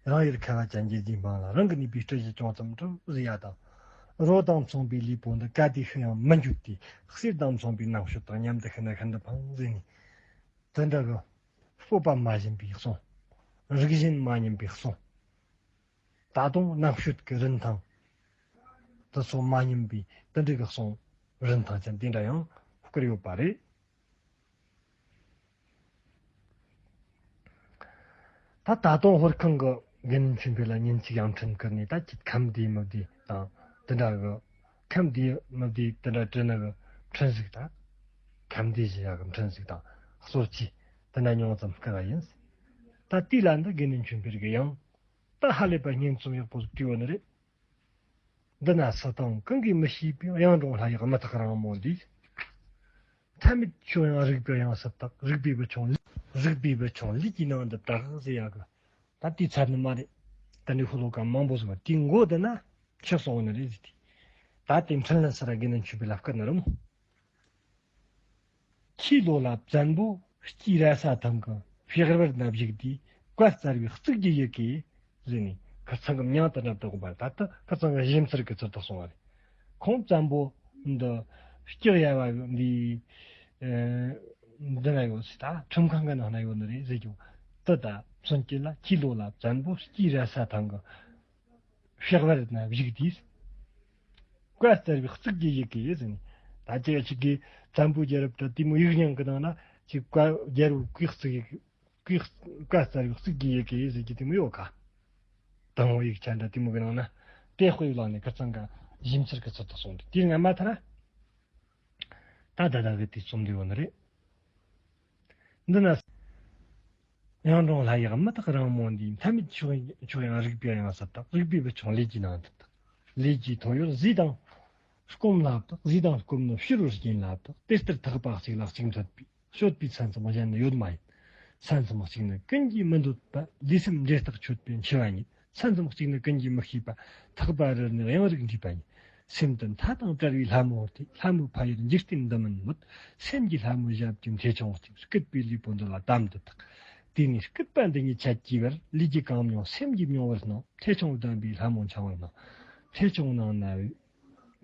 རང་ཡུལ་ཁ་བ་ཅན་གྱི་རྗེས་འབངས་ལ། རང་གི་ནུས་པའི་སྤྲུལ་གཞི་ཅུང་ཙམ་བསྒྲུབས་ཟེར་ཡ་དང་། རོ་དང་མཚུངས་པའི་ལུས་པོ་འདི། ག་དུས་ཤི་ཡང་མི་འགྱོད་དེ། གསེར་དང་མཚུངས་པའི་རྣམ་དཔྱོད་དག། མཉམ་དུ་ཤི་ན་ཤིན་ཏུ་ཕངས་ཟེར་ནས། དེ་འདྲ་གི་སྤོབས་པ་མ་ཞུམ་པའི་གསུང་། རིགས་ཞེན་མ་ཉམས་པའི་གསུང་། ད་དུང་རྣམ་དཔྱོད་ཀྱི་རིན་ཐང་དེ་ཚོ་མ་ཉམས་པའི་དེ་འདྲ་གི་གསུང་རིན་ཐང་ཅན་དེ་འདྲ་ཡང་བསྐུར་ཡོད་པ་རེད། ད་ད་དུང་ཧོར་ཁང་གི་དགེ་འདུན་ཆོས་འཕེལ་ལ་ཉིན་གཅིག་ཡང་འཕྲིན་བསྐུར་ནས། ད་ཁྱེད་ཁམས་བདེ་མི་བདེ་དང་དེ་འདྲ་གི། ཁམས་བདེ་མི་བདེ་དེ་འདྲ་དྲི་ནི་གི་འཕྲིན་ཟིག་དང་། ཁམས་བདེ་ཞུ་ཡག་གི་འཕྲིན་ཟིག་དང་གསོལ་ཇ་དེ་འདྲ་ཉུང་ཙམ་བསྐུར་བ་ཡིན། ད་དེ་ལ་འདི་དགེ་འདུན་ཆོས་འཕེལ་གྱིས་ཡང་ད་ཧ་ལས་པ་སྙན་རྩོམ་ཡག་པོ་ཟིག་བྲིས་ཡོད་ནི་རེད། འདི་ན་སུ་དང་གང་གིས་མི་ཤེས་པའི། གཡུང་དྲུང་ལྷ་ཡི་དམུ་ཐག་རིང་མོ་འདི། མཐའ་མེད་ཁྱོད་ཡང་རིག་པའི་གཡང་ས་དག། རིག་པའི་བུ་ཆུང་། རིག་པའི་བུ་ཆུང་ལུས་ཀྱི་ནང་དུ་དག་ཟེར་ཡག་གི། ད་དེའི་ཚར་ནི་མ་རེད། ད་ནི་ཤོ་ལོ་ཀ་མང་པོ་ཟིག་པ་དེའི་མགོ་དེ་ན་ཆགས་སོང་བ་ནི་རེད་ཟེར་ཏེ། ད་དེ་འཕྲིན་ལན་སི་ར་དགེ་འདུན་ཆོས་འཕེལ་ལ་བསྐུར་ནི་རེད་མོ། ཁྱིའི་ལོ་ལ་བཙན་པོ་སྐྱེས་ར་ས་ཐང་གི་ཕེག་བར་ན་བཞུགས་དུས། བཀའ་སྩལ་བའི་གཙུག་གི་ཡི་གེ་ཟེར་ནས་ཁིར་ཚང་གི་མྱིང་དེ་འདྲ་བཏགས་པ། ད་ལྟ་ཁིར་ཚང་གི་ཞིབ་འཚོལ་གྱི་ཚུལ་དུ་སོང་བ་རེད། ཁོང་བཙན་པོ་འདི་སྐྱག་ཡ་བ་འདི་འདི་ན་ཡོད་ཟེར། ད་ཁྲིམས་ཁང་གི་ནང་ན་ཡོད་ནི་རེད་ཟེར་རྒྱུ་དེ། ད་བཙན་སྐྱེས་ལ་ཁྱིའི་ལོ་ལ་བཙན་པོ་སྐྱེས་ར་ས་ཐང་གི་ཕེག་བར་ན་བཞུགས་དུས། བཀའ་སྩལ་བའི་གཙུག་གི་ཡི་གེ་ཟེར་ནས། ད་ཅི་ཅིག་གིས་བཙན་པོའི་རྒྱལ་རབས་དེ་དེ་མོ་ཡིག་རྙིང་གི་ནང་ན་ཅིག་བཀའ་རྒྱལ་པོའི་གི་གཙུག་གི་བཀའ་བཀའ་སྩལ་བའི་གཙུག་གི་ཡི་གེ་ཟེར་གྱི་དེ་མོ་ཡོད་ཀ། དང་པོ་ཡིག་ཆ་འདྲ་དེ་མོ་གི་ནང་ན་དེ་དཔེ་བླངས་ནས་ཁིར་ཚང་གི་ཞིབ་འཚོལ་གྱི་ཚུལ་དུ་སོང་དུས། དེའི་སྔ་མ་ཐ་ན་ད་ད་ད་གི་དེ་རྩོམ་འདི་ཡོད་ནི་རེད། འདི་ན། གཡུང་དྲུང་ལྷ་ཡི་དམུ་ཐག་རིང་མོ་འདི། མཐའ་མེད་ཁྱོད་ཁྱོད་ཡང་རིག་པའི་གཡང་ས་དག། རིག་པའི་བུ་ཆུང་ལུས་ཀྱི་ནང་དུ་དག། ལུས་ཀྱི་ཐོ་ཡོར་ཟས་དང་སྐོམ་ལ་བཏགས། ཟས་དང་སྐོམ་ནི་ཕྱི་རོལ་རྐྱེན་ལ་བཏགས། དེ་ལྟར་ཐག་པ་གཅིག་ལ་གཅིག་འཐད་པའི། གཅོད་པའི་ས་མཚམས་གཞན་ནི་ཡོད་མ་ཡིན། ས་མཚམས་གཅིག་ནི་ཀུན་གྱིས་མི་འདོད་པ། ལུས་སེམས་འབྲེལ་ཐག་ཆོད་པའི་འཆི་བ་ཉིད། ས་མཚམས་གཅིག་ནི་ཀུན་གྱིས་མི་ཤེས་པ། ཐག་པ་རིལ་ནས་གཡང་རིགས་འདྲེས་པ་ཉིད། སེམས་དེ་མཐའ་དང་བྲལ་བའི་ལྷ་མོ་སྟེ། ལྷ་མོའི་ཕ་ཡུལ་འཇིག་རྟེན་འདི་མིན་མོད། སེམས་ཀྱི་ལྷ་མོའི་ཞབས་ཀྱི་མཐེ་ཆུང་གཅིག། སྐུད་པའི་ལུས་པོ་འདི་ལ་དམ་དུ་བཏགས། དེ་ནས་སྐུད་པ་འདི་ཉིད་ཆད་ཀྱི་བར། ལུས་ཀྱིས་གང་མྱོང་སེམས་ཀྱིས་མྱོང་བར་སྣང་། མཐེ་ཆུང་བསྡམས་པའི་ལྷ་མོ་འཆིང་བར་སྣང་། མཐེ་ཆུང་ནང་ན་བའི།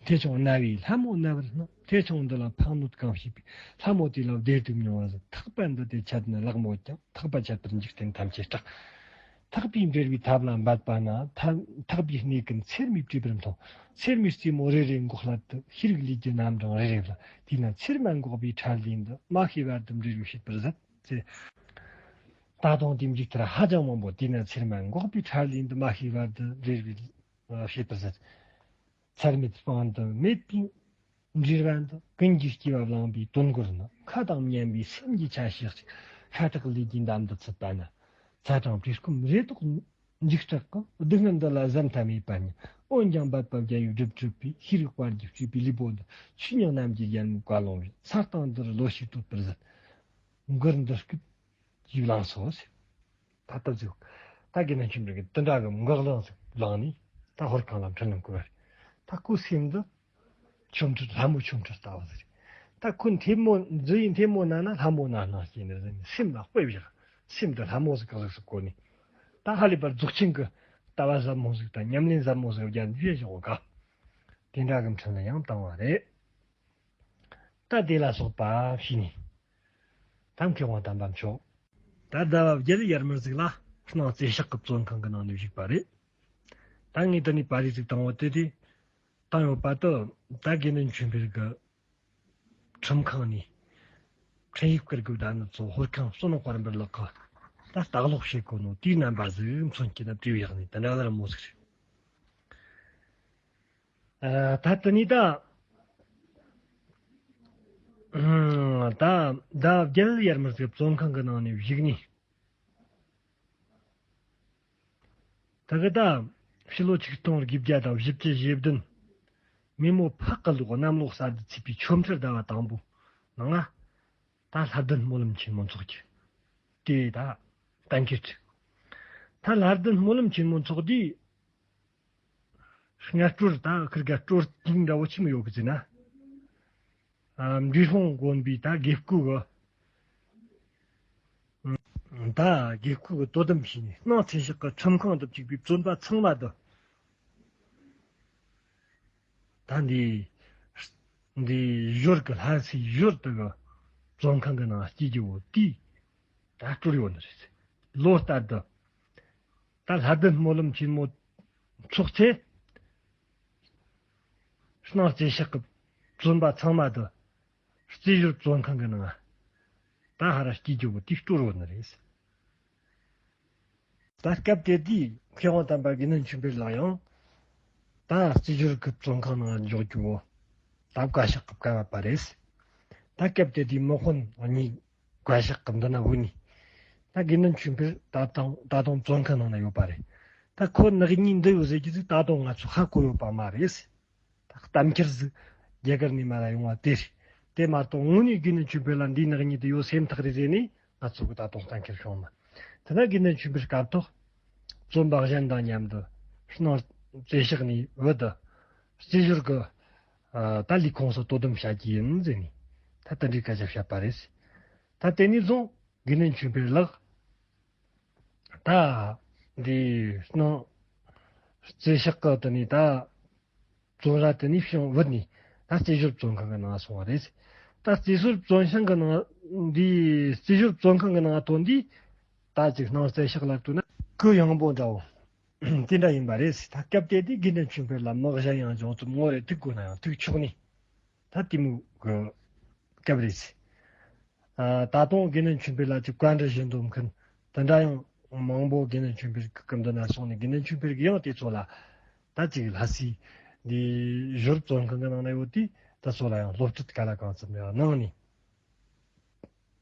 མཐེ་ཆུང་ན་བའི་ལྷ་མོ་ན་བར་སྣང་། མཐེ་ཆུང་འདི་ལ་ཕན་གནོད་གང་ཤེས་པའི། ལྷ་མོ་དེ་ལ་བདེ་སྡུག་མྱོང་བར་གཟིགས། ཐག་པ་འདི་དེ་ཆད་ན་ལག་མོད་ཀྱང་། ཐག་པ་ཆད་པར་འཇིག་རྟེན་ཐམས་ཅད་སྐྲག། ཐག་པས་འབྲེལ་བའི་ཐབས་ལ་འབད་པ་ན། ཐ- ཐག་པའི་སྣེ་ཀུན་ཚེར་མའི་སྤྲེའུ་པར་མཐོང་། ཚེར་མའི་རྩེ་མོ་རེ་རེ་འགོག་སླད་དུ། ཤེས་རིག་ལས་ཀྱི་རྣམ་གྲངས་རེ་རེ་ལ། དེས་ན་ཚེར་མ་འགོག་པའི་ཁྲལ་ལེན་དུ། མ་ཤེས་བར་དུ་འབྲེལ་བའི་བྱེད་པར་ཟད། ཅེས། ད་དུང་དེ་མཇུག་མཐར་ཧ་ཅང་མང་པོ། དེས་ན་ཚེར་མ་འགོག་པའི་ཁྲལ་ལེན་དུ། མ་ཤེས་བར་དུ་འབྲེལ་བའི་བྱེད་པར་ཟད། ཚེར་མའི་སྤང་དུ་མེད་པའི་འབྲེལ་བ་འདི། ཀུན་གྱིས་སྐྱེ་བ་བླངས་པའི་དོན་གོ་ནི། ཁ་དང་མཉམ་པའི་སེམས་ཀྱི་ཆ་ཤས་ཤིག་ཤ་ཁྲག་ལུས་ཀྱི་འདམ་དུ་ཚུད་པ་ན། ཚ་གྲང་བཀྲེས་སྐོམ་རེ་དོགས་འཇིགས་སྐྲག་གི། སྡུག་བསྔལ་འདི་ལ་གཟབ་མཐའ་མེད་པ་ཉིད། འོན་ཀྱང་འབད་པ་རྒྱལ་བའི་སྒྲུབ་སྒྲུབ་པའི། ཤེས་རིག་དཔལ་གྱིས་སྤྲས་པའི་ལུས་པོ་འདི། ཆོས་ཉིད་རྣམས་ཀྱི་ཡར་ངོའི་བཀའ་ལུང་བཞིན། ས་སྟེང་འདིར་བློ་ཞིག་གཏོད་པར་ཟད། མགུར་འདི་སྐད་ཅེས་བླངས་སོ་ཟེར། ད་ལྟ་ཚུགས། ད་དགེ་འདུན་ཆོས་འཕེལ་གྱིས་དེ་འདྲ་གི་མགུར་གླེང་ཟིག་བླངས་ནས། ད་ཧོར་ཁང་ལ་འཕྲིན་ལན་བསྐུར་བ་རེད། ད་ཁོའི་སེམས་འདི་ཆོ་འཕྲུལ། ལྷ་མོ་ཆོ་འཕྲུལ་ལྟ་བུ་ཟིག་རེད། ད་ཁོ་མཐེ་མོ་མཛུ་གུའི་མཐེ་མོ་ན་ན་ལྷ་མོ་ན་སྣང་སྐྱེས་ནས་ཟེར་ནས། སེམས་ལ་དཔེ་བཞག་སེམས་འདི་ལྷ་མོ་ཟིག་ག་ཟིག་སུ་བཀོད་ནས། ད་ཧ་ལས་པར་རྫོགས་ཆེན་གྱི་ལྟ་བ་ཟབ་མོ་ཟིག་དང་ཉམས་ལེན་ཟབ་མོ་ཟིག་བརྒྱབ་ནས་བཞག་ག་དེ་འདྲ་གི་འཕྲིན་ལན་ཡང་བཏང་བ་རེད། ད་དེ་ལ་སོགས་པ་བྱས་ནས། ད་མཁས་དབང་དམ་པ་མཆོག་ད་ཟླ་བ་བརྒྱད་ཡར་མར་ཟིག་ལ་སྣང་རྩེ་ཤག་གི་བཙོན་ཁང་གི་ནང་ནས་བཞུགས་པ་རེད། ད་ངས་དེ་ནས་པར་རིས་ཟིག་བཏང་བ་དེ་དེ་བཏང་ཡོད་པ་དེ། ད་དགེ་འདུན་ཆོས་འཕེལ་གྱི་ཁྲིམས་ཁང་ནས་འཕྲིན་ཡིག་བསྐུར་དགོས། ད་ནི་ཚོ་ཧོར་ཁང་བསོད་ནམས་དཔལ་འབར་ལགས་ཀྱིས་ད་ལྟ་ཀློག་བྱེད་དགོས་ནོ་དེའི་རྣམ་པ་ཟིག་མཚོན་གྱི་ན་བྲིས་ཡག་ནས། དེ་འདྲ་ལ་རི་མོ་ཟིག་རེད། ཨ། ད་དེ་ནས་ད། ཨ། ད་ཟླ་བརྒྱད་ཡར་མར་ཟིག་བཙོན་ཁང་གི་ནང་ནས་བཞུགས་ནས། ད་གི་ད་ཕྱི་ལོ་ཆིག་སྟོང་དགུ་བརྒྱ་དང་བཞི་བཅུ་ཞེ་བདུན་མེ་མོ་ཕག་གི་ལོ། གནམ་ལོ་གསར་དུ་ཚེས་པའི་ཆོ་འཕྲུལ་ཟླ་བ་དང་པོ་ནང་ང་། ད་ལྷ་ལྡན་སྨོན་ལམ་ཆེན་མོ་ཚོགས་ཀྱི་དེ་ད་གཏན་འཁེལ་ཚུགས། ད་ལྷ་ལྡན་སྨོན་ལམ་ཆེན་མོ་ཚོགས་དུས། སྔ་སྲོལ་ད་ཁིར་ག་སྲོལ་རྒྱུན་འདྲ་བོ་ཆི་མོ་ཡོད་གི་ཟེར་ན། ཨ། འབྲས་སྤུངས་དགོན་པའི་ད་དགེ་བསྐོས་གི། ད་དགེ་བསྐོས་གི་དོ་དམ་བྱས་ནས། སྣང་རྩེ་ཤག་གི་ཁྲིམས་ཁང་དུ་བཅུག་པའི་བཙོན་པ་ཚང་མ་དེ། ད་འདི་འདི་ཞོར་གི་ལྷ་སའི་ཞོར་དེ་གི་བཙོན་ཁང་གི་ནང་སྐྱེལ་རྒྱུ་བོ་དེ་ད་སྲོལ་ཡོད་ནི་རེད། ལོ་ལྟར་དུ་ད་ལྷ་ལྡན་སྨོན་ལམ་ཆེན་མོ་འཚོགས་ཚེ། སྣང་རྩེ་ཤག་གི་བཙོན་པ་ཚང་མ་དེ་རྩེ་ཞོར་བཙོན་ཁང་གི་ནང་ད་ཧ་ར་སྐྱེལ་རྒྱུ་བོ་དེ་སྲོལ་ཡོད་ནི་རེད། ད་སྐབས་དེ་དུས་མཁས་དབང་དམ་པ་དགེ་འདུན་ཆོས་འཕེལ་ལགས་ཡང་ད་རྩེ་ཞོར་གི་བཙོན་ཁང་ནང་འཇོག་རྒྱུ་བོ་ད་བཀའ་ཤག་གི་བཀའ་ཕབ་པ་རེད། ད་སྐབས་དེ་དུས་དམག་དཔོན་གཉིས་བཀའ་ཤག་གི་མདུན་ན་བུད་ནས། ད་དགེ་འདུན་ཆོས་འཕེལ་ད་དུང་ད་དུང་བཙོན་ཁང་ནང་ན་ཡོད་པ་རེད། ད་ཁོ་ནག་ཉེས་འདི་ཡོད་ཟེར་རྒྱུ་ཟིག་ད་དུང་ང་ཚོ་ཧ་གོ་ཡོད་པ་མ་རེད། ད་གཏམ་འཁྱལ་ཟིག་རྒྱ་གར་ནས་མར་ཡོང་བ་དེ་རེད། དེ་མ་གཏོགས་དངོས་གནས་དགེ་འདུན་ཆོས་འཕེལ་ལ་འདིའི་ནག་ཉེས་དེ་ཡོད་སེམས་ཐག་རེད་ཟེར་ནས་ང་ཚོ་གི་ད་དུང་གཏམ་འཁྱལ་བྱུང་མ། དེ་ན་དགེ་འདུན་ཆོས་འཕེལ་སྐབས་ཐོག་བཙོན་པ་གཞན་དང་མཉམ་དུ་སྣང་རྩེ་ཤག་ནས་བུད་དུ་རྩེ་ཞོར་གི་ཨ་ད་ལས་ཁུངས་སུ་དོ་དམ་བྱ་རྒྱུ་ཡིན་ཟེར་ནས་ད་དེ་འདྲའི་སྐད་ཆ་བཤད་པ་རེད། ད་དེ་ནས་བཟུང་དགེ་འདུན་ཆོས་འཕེལ་ལགས་ད་འདི་སྣང་རྩེ་ཤག་གི་དེ་ནས་ད་བཙོན་ར་དེ་ནས་ཕྱིར་བུད་ནས་ད་རྩེ་ཞོར་བཙོན་ཁང་གི་ནང་སོང་བ་རེད། ད་རྩེ་ཞོར་བཙོན་ཁང་གི་ནང་འདི་རྩེ་ཞོར་བཙོན་ཁང་གི་ནང་ཐོན་དུས་ད་ཅིག་སྣང་རྩེ་ཤག་ལ་ལྟོས་ན་གུ་ཡངས་པོ་འདྲ་བོ་དེ་འདྲ་ཡིན་པ་རེད། ད་སྐབས་དེ་དུས་དགེ་འདུན་ཆོས་འཕེལ་ལ་དམག་ཞན་ཡང་བྱུང་ཙམ་ངོ་རེ་ཐུག་དགོས་ན་ཡང་ཐུག་ཆོག་ནི་ད་དེ་མོ་གི་སྐབས་རེད། ཨ། ད་དུང་དགེ་འདུན་ཆོས་འཕེལ་ལ་ཅིག་བཀའ་འདྲི་ཞུ་འདོད་མཁན་དེ་འདྲ་ཡང་མང་པོ་དགེ་འདུན་ཆོས་འཕེལ་གྱི་སྐུ་མདུན་ན་སོང་ནས་དགེ་འདུན་ཆོས་འཕེལ་གྱིས་ཡང་དེ་ཚོ་ལ་ད་ཅིག་ལྷ་སའི་འདི་ཞོར་བཙོན་ཁང་གི་ནང་ན་ཡོད་དུས་ད་ཚོ་ལ་ཡང་སློབ་ཁྲིད་ག་ལ་གང་འཚམ་ཡང་གནང་ནས་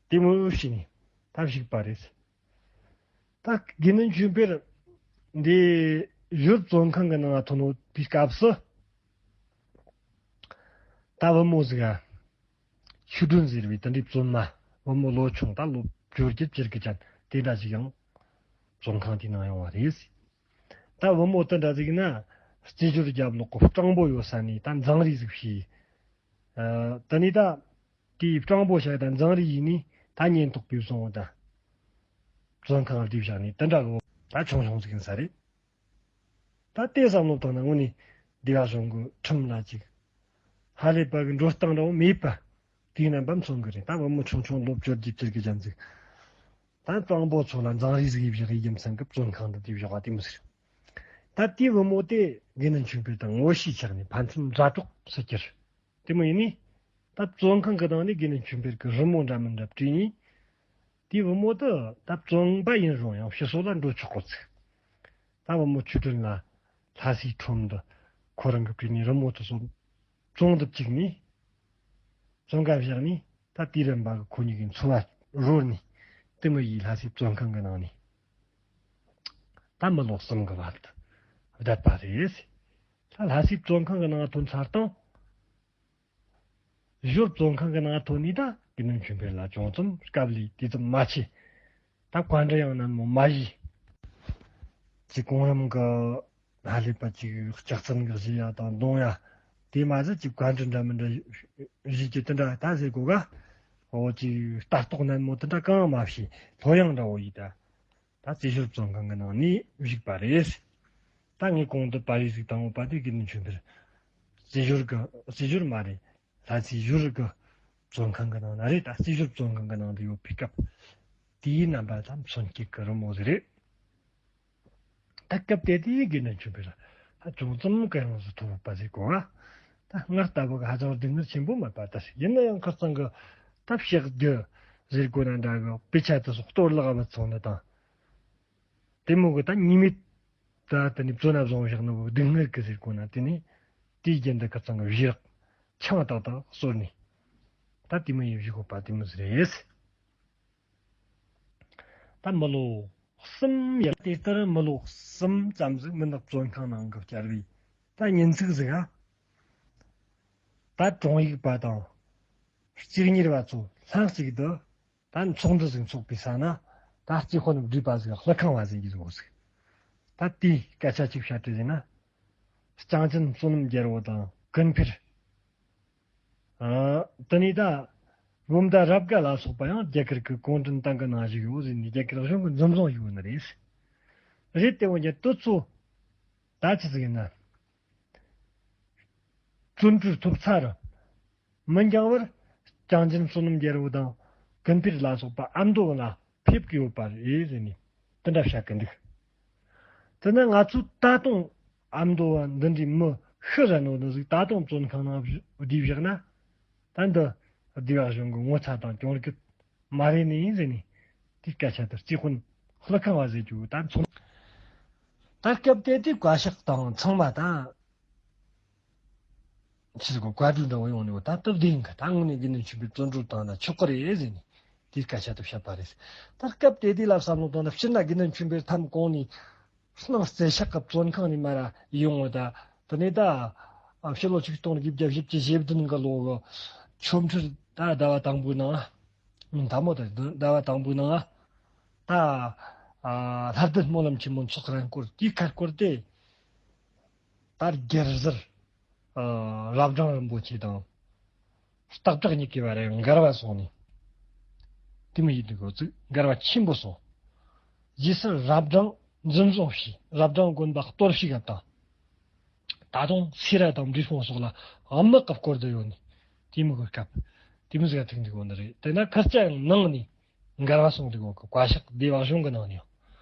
དེ་མོ་བྱས་ནས་ད་བཞུགས་པ་རེད། ད་དགེ་འདུན་ཆོས་འཕེལ་འདི་ཞོར་བཙོན་ཁང་གི་ནང་ཐོན་ནོ་དེའི་སྐབས་སུ། ད་བུ་མོ་ཟིག་ཨ། ཆོས་སྒྲོན་ཟེར་བའི་དེ་འདྲའི་བཙོན་མ། བུ་མོ་ལོ་ཆུང་ད་ལོ་བཅོ་བརྒྱད་བཅུ་དགུ་ཅན་དེ་འདྲ་ཞིག་ཡང་བཙོན་ཁང་དེའི་ནང་ཡོང་བ་རེད། ད་བུ་མོ་དེ་འདྲ་ཟིག་ན་རྩེ་ཞོར་རྒྱབ་ལོགས་གི་སྤྲང་པོ་ཡོད་ས་ནས་ད་འཛིང་རེས་ཟིག་བྱས། ཨ། དེ་ནས་ད་དེའི་སྤྲང་པོ་བྱས་ད་འཛིང་རེས་ཡིན་ནས་ད་ཉེན་རྟོག་པས་བཟུང་བ་ད་བཙོན་ཁང་ལ་བསྡུས་བཞག་ནས་དེ་འདྲ་གི་ད་ཆུང་ཆུང་ཟིག་ཡིན་ས་རེད། ད་ལྟའི་བསམ་བློ་བཏང་ན་དངོས་གནས་སྡེ་བ་གཞུང་གི་ཁྲིམས་ལ་ཅིག་ཧ་ལས་པ་གི་འགྲོ་སྟངས་འདྲ་བོ་མེད་པ་དེའི་རྣམ་པ་མཚོན་གི་རེད། ད་བུ་མོ་ཆུང་ཆུང་ལོ་བཅོ་བརྒྱད་བཅུ་དགུ་ཅན་ཟིག་ ད་གཙང་པོ་ཚོ་ལ་འཛིང་རེས་ཟིག་བཞག་ཡི་རྒྱུ་མཚན་གྱིས་བཙོན་ཁང་དུ་དེ་བཞག་པ་དེ་མོ་ཟིག་ད་དེའི་བུ་མོ་དེ་དགེ་འདུན་ཆོས་འཕེལ་དང་ངོ་ཤེས་ཆགས་ནས་ཕན་ཚུན་མཛའ་གྲོགས་སུ་གྱུར། དེ་མོ་ཡིན་ནི། ད་བཙོན་ཁང་གི་ནང་ནས་དགེ་འདུན་ཆོས་འཕེལ་གྱི་རི་མོ་འདྲ་མི་འདྲ་བྲིས་ནས། དེའི་བུ་མོ་དེ་ད་བཙོན་པ་ཡིན་རུང་ཡང་ཕྱི་སོགས་ལ་འགྲོ་ཆོག་གོ་ཚིག་ད་བུ་མོ་ཆོས་སྒྲོན་ལ་ལྷ་སའི་ཁྲོམ་དུ་ཁོ་རང་གིས་བྲིས་ནས་རི་མོ་དེ་ཚོ་བཙོན་དུ་བཅུག་ནས། བཙོན་ཁང་བཞག་ནས་ད་དེའི་རིམ་པ་གི་ཁོ་གཉིས་ཀྱི་འཚོ་བ་རོལ་ནས། དེ་མོ་ཡི་ལྷ་སའི་བཙོན་ཁང་གི་ནང་ནས་ད་མི་ལོ་གསུམ་གྱི་བར་དུ་བསྡད་པ་རེད། ད་ལྷ་སའི་བཙོན་ཁང་གི་ནང་ཐོན་ཚར་དང་། ཞོར་བཙོན་ཁང་གི་ནང་ཐོན་ནས་ད་དགེ་འདུན་ཆོས་འཕེལ་ལ་ཅུང་ཙམ་དཀའ་ལས་དེ་ཙམ་མ་ཆེ། ད་བཀའ་འདྲི་ཡང་ནན་མོ་མ་བྱས། ཅིག་གོང་རིམ་གྱི་ལྷ་ལས་པ་ཅིག་ལྕགས་ཚན་གྱི་བཞེས་ཡ་དང་གདུང་ཡ། དེ་མ་ཟད་ཅིག་བཀའ་འདྲི་འདྲ་མི་འདྲ་བཞེས་ཀྱི་དེ་འདྲ་ད་ཟེར་གོ་ག་འོ་ཅིག་ལྟ་རྟོག་ནན་མོ་དེ་འདྲ་གང་མ་བྱས། ལྷོད་ཡངས་འདྲ་བོ་ཡིས་ད། ད་རྩེ་ཞོར་བཙོན་ཁང་གི་ནང་ནས་བཞུགས་པ་རེད། ད་ངས་གོང་དུ་པར་རིས་ཟིག་བཏང་ཡོད་པ་དེ་དགེ་འདུན་ཆོས་འཕེལ། རྩེ་ཞོར་གི་རྩེ་ཞོར་མ་རེད། ལྷ་སའི་ཞོར་གི་བཙོན་ཁང་གི་ནང་ན་རེད། ད་རྩེ་ཞོར་བཙོན་ཁང་གི་ནང་དུ་ཡོད་པའི་སྐབས། དེའི་རྣམ་པ་ཙམ་མཚོན་སྐྱེལ་གི་རི་མོ་ཟིག་རེད། ད་སྐབས་དེ་དུས་དགེ་འདུན་ཆོས་འཕེལ་ལ་ད་ཅུང་ཙམ་གུ་ཡངས་སུ་ཐོན་པ་ཟིག་གོ་ང་། ད་སྔར་ལྟ་བུ་གི་ཧ་ཅང་སྡུག་བསྔལ་ཆེན་པོ་མེད་པ་ལྟར། ཡིན་ན་ཡང་ཁིར་ཚང་གི་ད་ཕྱག་རྒྱུ་ཟེར་དགོས་ན་འདྲ་གི་དཔེ་ཆ་དེ་སོགས་གཏོར་བརླག་བུད་སོང་ནི་དང་། དེ་མོ་གི་ད་ཉེས་མེད་ད་དེ་ནས་བཙོན་ན་བཟུང་བཞག་ནི་བོ་སྡུག་བསྔལ་གི་ཟེར་དགོས་ན། དེ་ནས་དེའི་རྒྱུན་དུ་ཁིར་ཚང་གི་བཞེས་རག་ཆང་ཏག་ཏག་གསོལ་ནས། ད་དེ་མོ་ཡིན་བཞུགས་ཡོད་པ་དེ་མོ་ཟིག་རེད། ད་མི་ལོ་གསུམ་ཡར་དེ་ལྟར་མི་ལོ་གསུམ་ཙམ་ཟིག་མུན་ནག་བཙོན་ཁང་ནང་གི་བསྐྱལ་བའི་ད་ཉིན་ཚིག་ཟིག་ཨ། ད་དྲུང་ཡིག་པ་དང་གཅིག་གཉེར་བ་ཚོ་ལྷན་གཅིག་ཏུ་ད་ཚོགས་འདུ་ཟིག་འཚོགས་པའི་ས་ན། ད་རྩིས་དཔོན་བགྲེས་པ་ཟིག་ལྷུ་ཁང་བ་ཟེར་གྱི་ཟིག་ཡོད་ཟིག་ད་དེས་སྐད་ཆ་གཅིག་བཤད་དུས་ཟིན་ན། ལྕང་ཆེན་བསོད་ནམས་རྒྱལ་པོ་དང་ཀུན་ཕེར། ཨ། དེ་ནས་ད་བུམ་ཟླ་རབ་དགའ་ལ་སོགས་པ་ཡང་རྒྱ་གར་གྱི་གུང་ཁྲན་ཏང་གི་ནང་ཞུགས་ཡོད་ཟེར་ནས་རྒྱ་གར་གཞུང་གིས་འཛིན་བཟུང་ཞུས་ཡོད་ནི་རེད། རེད་དེ་འོན་ཀྱང་དེ་ཚོ་ད་ཅི་ཟིག་ཡིན་ན། བཙོན་གྲོལ་ཐོབ་ཚར་རུང་། མི་འགྱངས་པར་ལྕང་ཆེན་བསོད་ནམས་རྒྱལ་པོ་དང་ཀུན་ཕེར་ལ་སོགས་པ་ཨ་མདོ་ལ་ཕེབས་ཀྱི་ཡོད་པ་རེད་ཟེར་ནས་དེ་འདྲ་བཤད་ཀྱི་འདུག་དེ་ན་ང་ཚོ་ད་དུང་ཨ་མདོ་བ་འདི་འདྲའི་མི་ཤི་རན་ནོ་འདི་ཟིག་ད་དུང་བཙོན་ཁང་ནང་བསྡུས་བཞག་ན། ད་འདི་སྡེ་བ་གཞུང་གི་ངོ་ཚ་དང་གྱོང་གུད་མ་རེད་ནི་ཡིན་ཟེར་ནས་དེའི་སྐད་ཆ་དེ་རྩིས་དཔོན་ལྷུ་ཁང་བ་ཟེར་རྒྱུ་ད་མཚོན། ད་སྐབས་དེ་དུས་བཀའ་ཤག་དང་ཚང་མ་ད། ཕྱིར་གོ་བཀའ་འཁྲོལ་འདྲ་བོ་ཡོང་ནས་ད་སྟབས་བདེ་ཡིན་ག་ད་དངོས་གནས་དགེ་འདུན་ཆོས་འཕེལ་བཙོན་གྲོལ་བཏང་ན་ཆོག་གི་རེད་ཟེར་ནས་དེའི་སྐད་ཆ་དེ་བཤད་པ་རེད། ད་སྐབས་དེ་དུས་ལ་བསམ་བློ་བཏང་ན་སྤྱིར་ན་དགེ་འདུན་ཆོས་འཕེལ་ཐམ་གོང་ནས་སྣང་རྩེ་ཤག་གི་བཙོན་ཁང་ནས་མར་ཡོང་བ་ད། དེ་ནས་ད་ཕྱི་ལོ་ཆིག་སྟོང་དགུ་བརྒྱ་བཞི་བཅུ་ཞེ་བདུན་གི་ལོ་གི་ཆོ་འཕྲུལ་ད་ཟླ་བ་དང་པོའི་ནང་། མིན་ད་མོ་ད་ཟླ་བ་དང་པོའི་ནང་ད་ལྷ་ལྡན་སྨོན་ལམ་ཆེན་མོ་འཚོགས་རན་སྐོར་དེའི་ཁ་སྐོར་དེ། ད་རྒྱལ་ཟུར། ཨ། རབ་འབྲིང་རིན་པོ་ཆེ་དང་། སྟག་བྲག་གཉིས་ཀྱི་བར་ཡང་འགལ་བ་སོང་ནས། དེ་མོ་ཡིན་དུས་འགོ་ཚུགས་འགལ་བ་ཆེན་པོ་སོང་། རྗེས་སུ་རབ་འབྲིང་འཛིན་བཟུང་བྱས། རབ་འབྲིང་དགོན་པ་གཏོར་བཤིག་བཏང་། ད་དུང་སེ་ར་དང་འབྲས་སྤུངས་སོགས་ལ་དམག་གིས་བསྐོར་དུ་ཡོད་ནས་དེ་མོ་གི་སྐབས་དེ་མོ་ཟིག་ཐུག་འདུག་གོ་ནི་རེད། དེ་ན་ཁ་སྐྱ་ཡང་ནང་ནས། འགལ་བ་སོང་འདུག་གོ་གི་བཀའ་ཤག་སྡེ་བ་གཞུང་གི་ནང་ནས་ཡང་།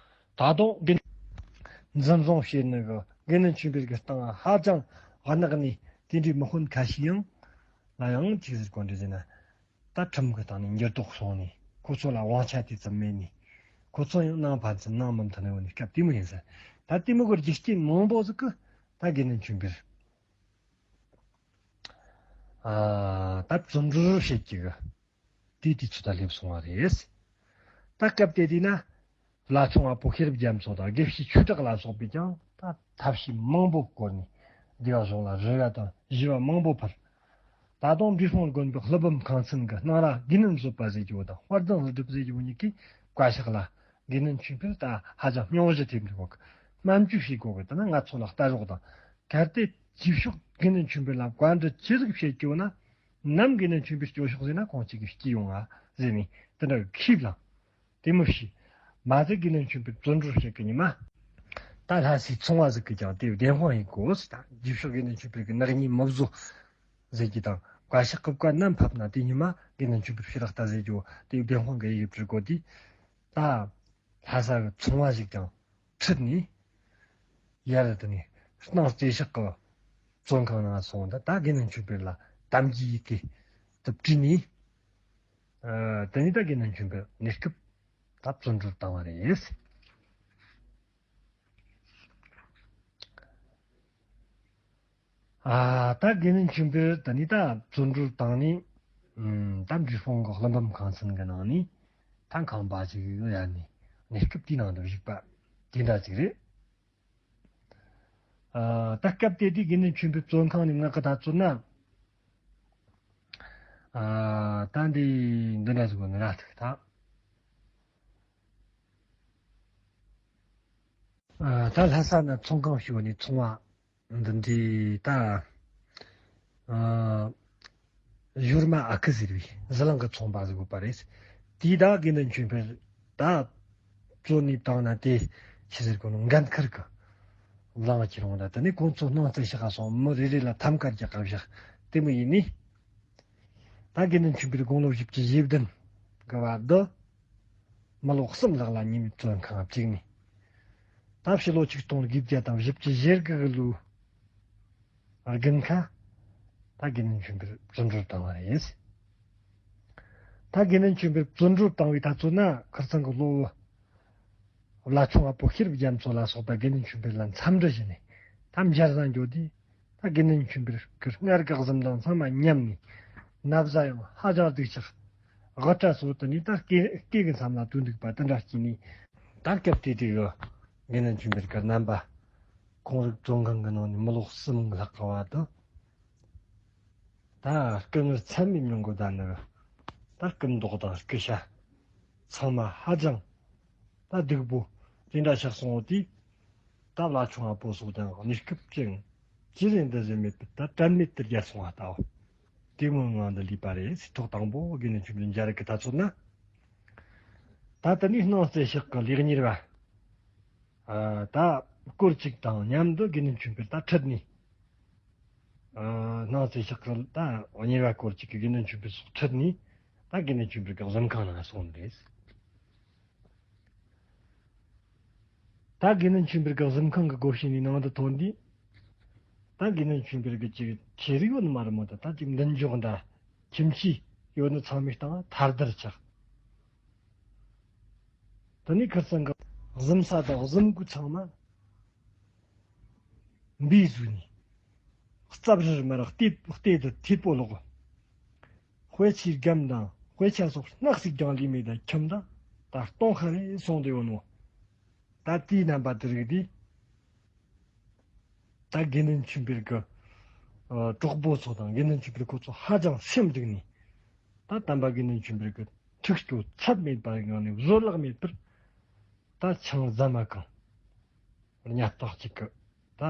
ད་དུང་དགེ་འཛིན་བཟུང་བྱས་ནི་གི་དགེ་འདུན་ཆོས་འཕེལ་གྱི་སྟེང་ཧ་ཅང་གནག་ནས་དེ་འདྲའི་མི་དཔོན་ཁ་ཤས་ཡང་ང་ཡང་ཅིག་ཟེར་གོ་འདྲ་ཟེར་ན། ད་ཁྲིམས་ཀྱི་སྟེང་ནས་འགྱུར་ལྡོག་སོང་ནས་ཁོ་ཚོ་ལ་དབང་ཆ་དེ་ཙམ་མེད་ནས་ཁོ་ཚོ་ཡང་ནང་ཕན་ཚུན་ནང་མི་མཐུན་ཡོང་ནས་སྐབས་དེ་མོ་ཡིན་ཟེར། ད་དེ་མོ་གི་རྒྱུ་རྐྱེན་མང་པོ་ཟིག་གིས་ད་དགེ་འདུན་ཆོས་འཕེལ་ཨ་ད་བཙོན་གྲོལ་བྱེད་ཀྱི་གི་དེའི་དུས་ཚོད་ད་སླེབས་སོང་བ་རེད། ད་སྐབས་དེ་དུས་ན། བླ་ཆུང་བ་པོ་ཤེས་རབ་རྒྱ་མཚོ་དང་དགེ་བཤེས་ཆོས་གྲགས་ལ་སོགས་པས་ཀྱང་ད་ཐབས་ཤེས་མང་པོ་བསྐོར་ནས་སྡེ་བ་གཞུང་ལ་རེ་བ་དང་ཞུ་བ་མང་པོ་ཕུལ། ད་དུང་འབྲས་སྤུངས་དགོན་པའི་ཀླུ་འབུམ་ཁང་ཚན་གྱི་སྣང་ར་དགེ་འདུན་བཟོད་པ་ཟེར་རྒྱུ་བོ་དང་དཔལ་ལྡན་ཀླུ་སྒྲུབ་ཟེར་རྒྱུ་བོ་གཉིས་ཀྱིས་བཀའ་ཤག་ལ་དགེ་འདུན་ཆོས་འཕེལ་ད་ཧ་ཅང་སྙུང་གཞི་ཐེབས་འདུག་གི་སྨན་བཅོས་བྱེད་དགོས་གི་ད་ན་ང་ཚོ་ལ་ལྟ་རོགས་དང་། གལ་ཏེ་རྗེས་ཕྱོགས་དགེ་འདུན་ཆོས་འཕེལ་ལ་བཀའ་འདྲི་ཅི་ཟིག་བྱེད་ཀྱི་ཡོད་ན། ནམ་དགེ་འདུན་ཆོས་འཕེལ་སྐྱོབ་ཤོག་ཟེར་ན་ཁོང་གཅིག་གིས་སྐྱེལ་ཡོང་ང་ཟེར་ནས་དེ་འདྲ་གི་ཁས་བླངས། དེ་མོ་བྱས། མ་ཟད་དགེ་འདུན་ཆོས་འཕེལ་བཙོན་གྲོལ་བྱེད་ཀྱི་ཉི་མ། ད་ལྷ་སའི་ཚོང་བ་ཟིག་གིས་ཀྱང་དེ་བདེན་དཔང་ཡིན་དགོས་ཟེར་དང་རྗེས་ཕྱོགས་དགེ་འདུན་ཆོས་འཕེལ་གྱི་ནག་ཉེས་མི་བཟོ་ཟེར་གྱི་དང་བཀའ་ཤག་གི་བཀའ་ནམ་ཕབ་ན་དེ་ཉི་མ་དགེ་འདུན་ཆོས་འཕེལ་ཕྱི་རག་ལྟ་ཟེར་རྒྱུ་དེ་བདེན་དཔང་གི་ཡི་གེ་བྲིས་དགོས་དེ། ད་ལྷ་ས་གི་ཚོང་བ་ཞིག་ཀྱང་ཁྲིད་ནས་ཡར་དེ་ནས་སྣང་རྩེ་ཤག་གི་བཙོན་ཁང་ནང་སོང་། ད་ད་དགེ་འདུན་ཆོས་འཕེལ་ལ་དམ་བཅའ་ཡིས་ཏེ་དུ་བྲིས་ནས། ཨ། དེ་ནས་ད་དགེ་འདུན་ཆོས་འཕེལ་གནས་སྐབས་ད་བཙོན་གྲོལ་བཏང་བ་རེད། ཨ། ད་དགེ་འདུན་ཆོས་འཕེལ་དེ་ནས་ད་བཙོན་གྲོལ་བཏང་ནས། ཨུམ། ད་འབྲས་སྤུངས་གི་ཀླུ་འབུམ་ཁང་ཚན་གི་ནང་ནས་ད་ཁང་པ་ཞིག་ཡར་ནས་གནས་སྐབས་དེའི་ནང་དུ་བཞུགས་པ་དེ་འདྲ་ཅིག་རེད། ཨ། ད་སྐབས་དེ་དུས་དགེ་འདུན་ཆོས་འཕེལ་བཙོན་ཁང་ནས་ངག་གི་ད་བཙོན་ན། ཨ། ད་འདི་འདི་འདྲ་ཟིག་གོ་ནི་ར་ཐུག་ད། ཨ། ད་ལྷ་ས་ན་ཚོང་ཁང་ཞིག་ནས་ཚོང་བ་འདི་འདྲའི་ད། ཨ། ཡུར་མ་ཨ་ཁུ་ཟེར་བའི་ཟི་ལིང་གི་ཚོང་པ་ཟིག་ཡོད་པ་རེད། དེས་ད་དགེ་འདུན་ཆོས་འཕེལ་ད་བཙོན་ནས་བཏང་ན་དེ་ཆི་ཟེར་གོ་ནོ་འགན་ཁུར་གི་ལངས་ཀྱི་རུང་ད། དེ་ནས་ཁོང་ཚོ་སྣང་རྩེ་ཤག་ག་སོང་། མི་རེ་རེ་ལ་ཐམ་ཀ་རྒྱག་ག་བཞག་དེ་མོ་ཡིན་ནི། ད་དགེ་འདུན་ཆོས་འཕེལ་དགུང་ལོ་བཞི་བཅུ་ཞེ་བདུན་གི་བར་དུ། མི་ལོ་གསུམ་ལྷག་ལ་ཉི་མའི་བཙོན་ཁང་བཅུག་ནས། ད་ཕྱི་ལོ་ཆིག་སྟོང་དགུ་བརྒྱ་དང་བཞི་བཅུ་ཞེ་དགུ་གི་ལོའི་དགུན་ཁ། ད་དགེ་འདུན་ཆོས་འཕེལ་བཙོན་གྲོལ་བཏང་བ་རེད། ད་དགེ་འདུན་ཆོས་འཕེལ་བཙོན་གྲོལ་བཏང་བའི་དུས་ཚོད་ན་ཁིར་ཚང་གི་སློབ་བུ་བླ་ཆུང་བ་པོ་ཤེས་རབ་རྒྱ་མཚོ་ལ་སོགས་པ་དགེ་འདུན་ཆོས་འཕེལ་ལ་འཚམས་འདྲི་ཞུས་ནས་ད་མཇལ་ས་འགྱོ་དུས། ད་དགེ་འདུན་ཆོས་འཕེལ་གྱི་སྔར་གྱི་གཟིམ་དང་ཚང་མ་ཉམས་ནས། ན་བཟའ་ཡང་ཧ་ཅང་སྡུག་ཆགས། དབུ་སྐྲ་སོགས་དེ་ནས་ད་སྐེ་སྐེ་གི་མཚམས་ལ་དུག་འདུག་པ་དེ་འདྲ་སྐྱེས་ནས། ད་སྐབས་དེ་དུས་ཀྱི་དགེ་འདུན་ཆོས་འཕེལ་གྱི་རྣམ་པ། ཁོང་རིགས་བཙོན་ཁང་གི་ནང་ནས་མི་ལོ་གསུམ་ལྷག་གི་བར་དུ། ད་སྐུ་ངལ་ཚད་མེད་མྱོང་དགོས། ད་ནི་ད་སྐུ་མདོག་དང་སྐུ་ཤ་ཚང་མ་ཧ་ཅང་ད་སྡུག་པོ་དེ་འདྲ་ཆགས་སོང་བ་དེས། ད་བླ་ཆུང་བ་པོ་སོགས་ཀྱང་གནས་སྐབས་ཅན་ཅི་ཟེར་འདི་ཟེར་མེད་པར་ད་དྲན་མེད་དུ་བརྒྱལ་སོང་བ་ལྟ་བུ། དེ་མོ་ངང་དུ་ལུས་པ་རེད། ཐོག་དང་པོ་དགེ་འདུན་ཆོས་འཕེལ་མཇལ་གི་དུས་ཚོད་ན། ད་དེ་ནས་སྣང་རྩེ་ཤག་གི་ལེགས་གཉེར་བ། ཨ། ད་སྐོར་གཅིག་དང་མཉམ་དུ་དགེ་འདུན་ཆོས་འཕེལ་ད་ཁྲིད་ནས། ཨ། སྣང་རྩེ་ཤག་གི་ད་གཉེར་བ་སྐོར་གཅིག་གིས་དགེ་འདུན་ཆོས་འཕེལ་སོགས་ཁྲིད་ནས་ད་དགེ་འདུན་ཆོས་འཕེལ་གྱི་གཟིམ་ཁང་ནང་སོང་ནི་རེད། ད་དགེ་འདུན་ཆོས་འཕེལ་གྱི་གཟིམ་ཁང་གི་སྒོ་ཕྱེ་ནས་ནང་དུ་ཐོན་དུས། ད་དགེ་འདུན་ཆོས་འཕེལ་གྱི་ཅིག་ཁྱེར་ཡོད་ནི་མ་རེད་མོ། ད་ད་ཅིག་མདུན་ཅོག་འདྲ་ཁྱིམ་ཆས་ཡོད་ནི་ཚང་མའི་སྟེང་ཐལ་དར་ཆགས། དེ་ནས་ཁིར་ཚང་གི་གཟིམ་ས་དང་གཟིམ་གུར་ཚང་མ་འབུས་བཟོས་ནས། རྩབ་རིར་མར་ལྟེ་ལྟེ་དུ་ཐིག་པོ་ལོག་དཔེ་ཆའི་སྒམ་དང་དཔེ་ཆ་སོགས་སྣག་ཅིག་ཀྱང་ལུས་མེད། ད་ཁྱིམ་ད་ད་སྟོང་ཁ་རེ་སོང་དུ་ཡོད་ནོ། ད་དེའི་རྣམ་པ་དེ་རིགས་དེ། ད་དགེ་འདུན་ཆོས་འཕེལ་གྱི་ཨ་གྲོགས་པོ་ཚོ་དང་དགེ་འདུན་ཆོས་འཕེལ་ཁོ་ཚོ་ཧ་ཅང་སེམས་སྡུག་ནས། ད་དམ་པ་དགེ་འདུན་ཆོས་འཕེལ་གྱི་འཁྲུག་སྐྱོ་ཚད་མེད་པ་ངང་ནས་བཟོད་གླགས་མེད་པར། ད་ཆང་རྫ་མ་གང་། གཉའ་ལྟག་གཅིག་གི་ད་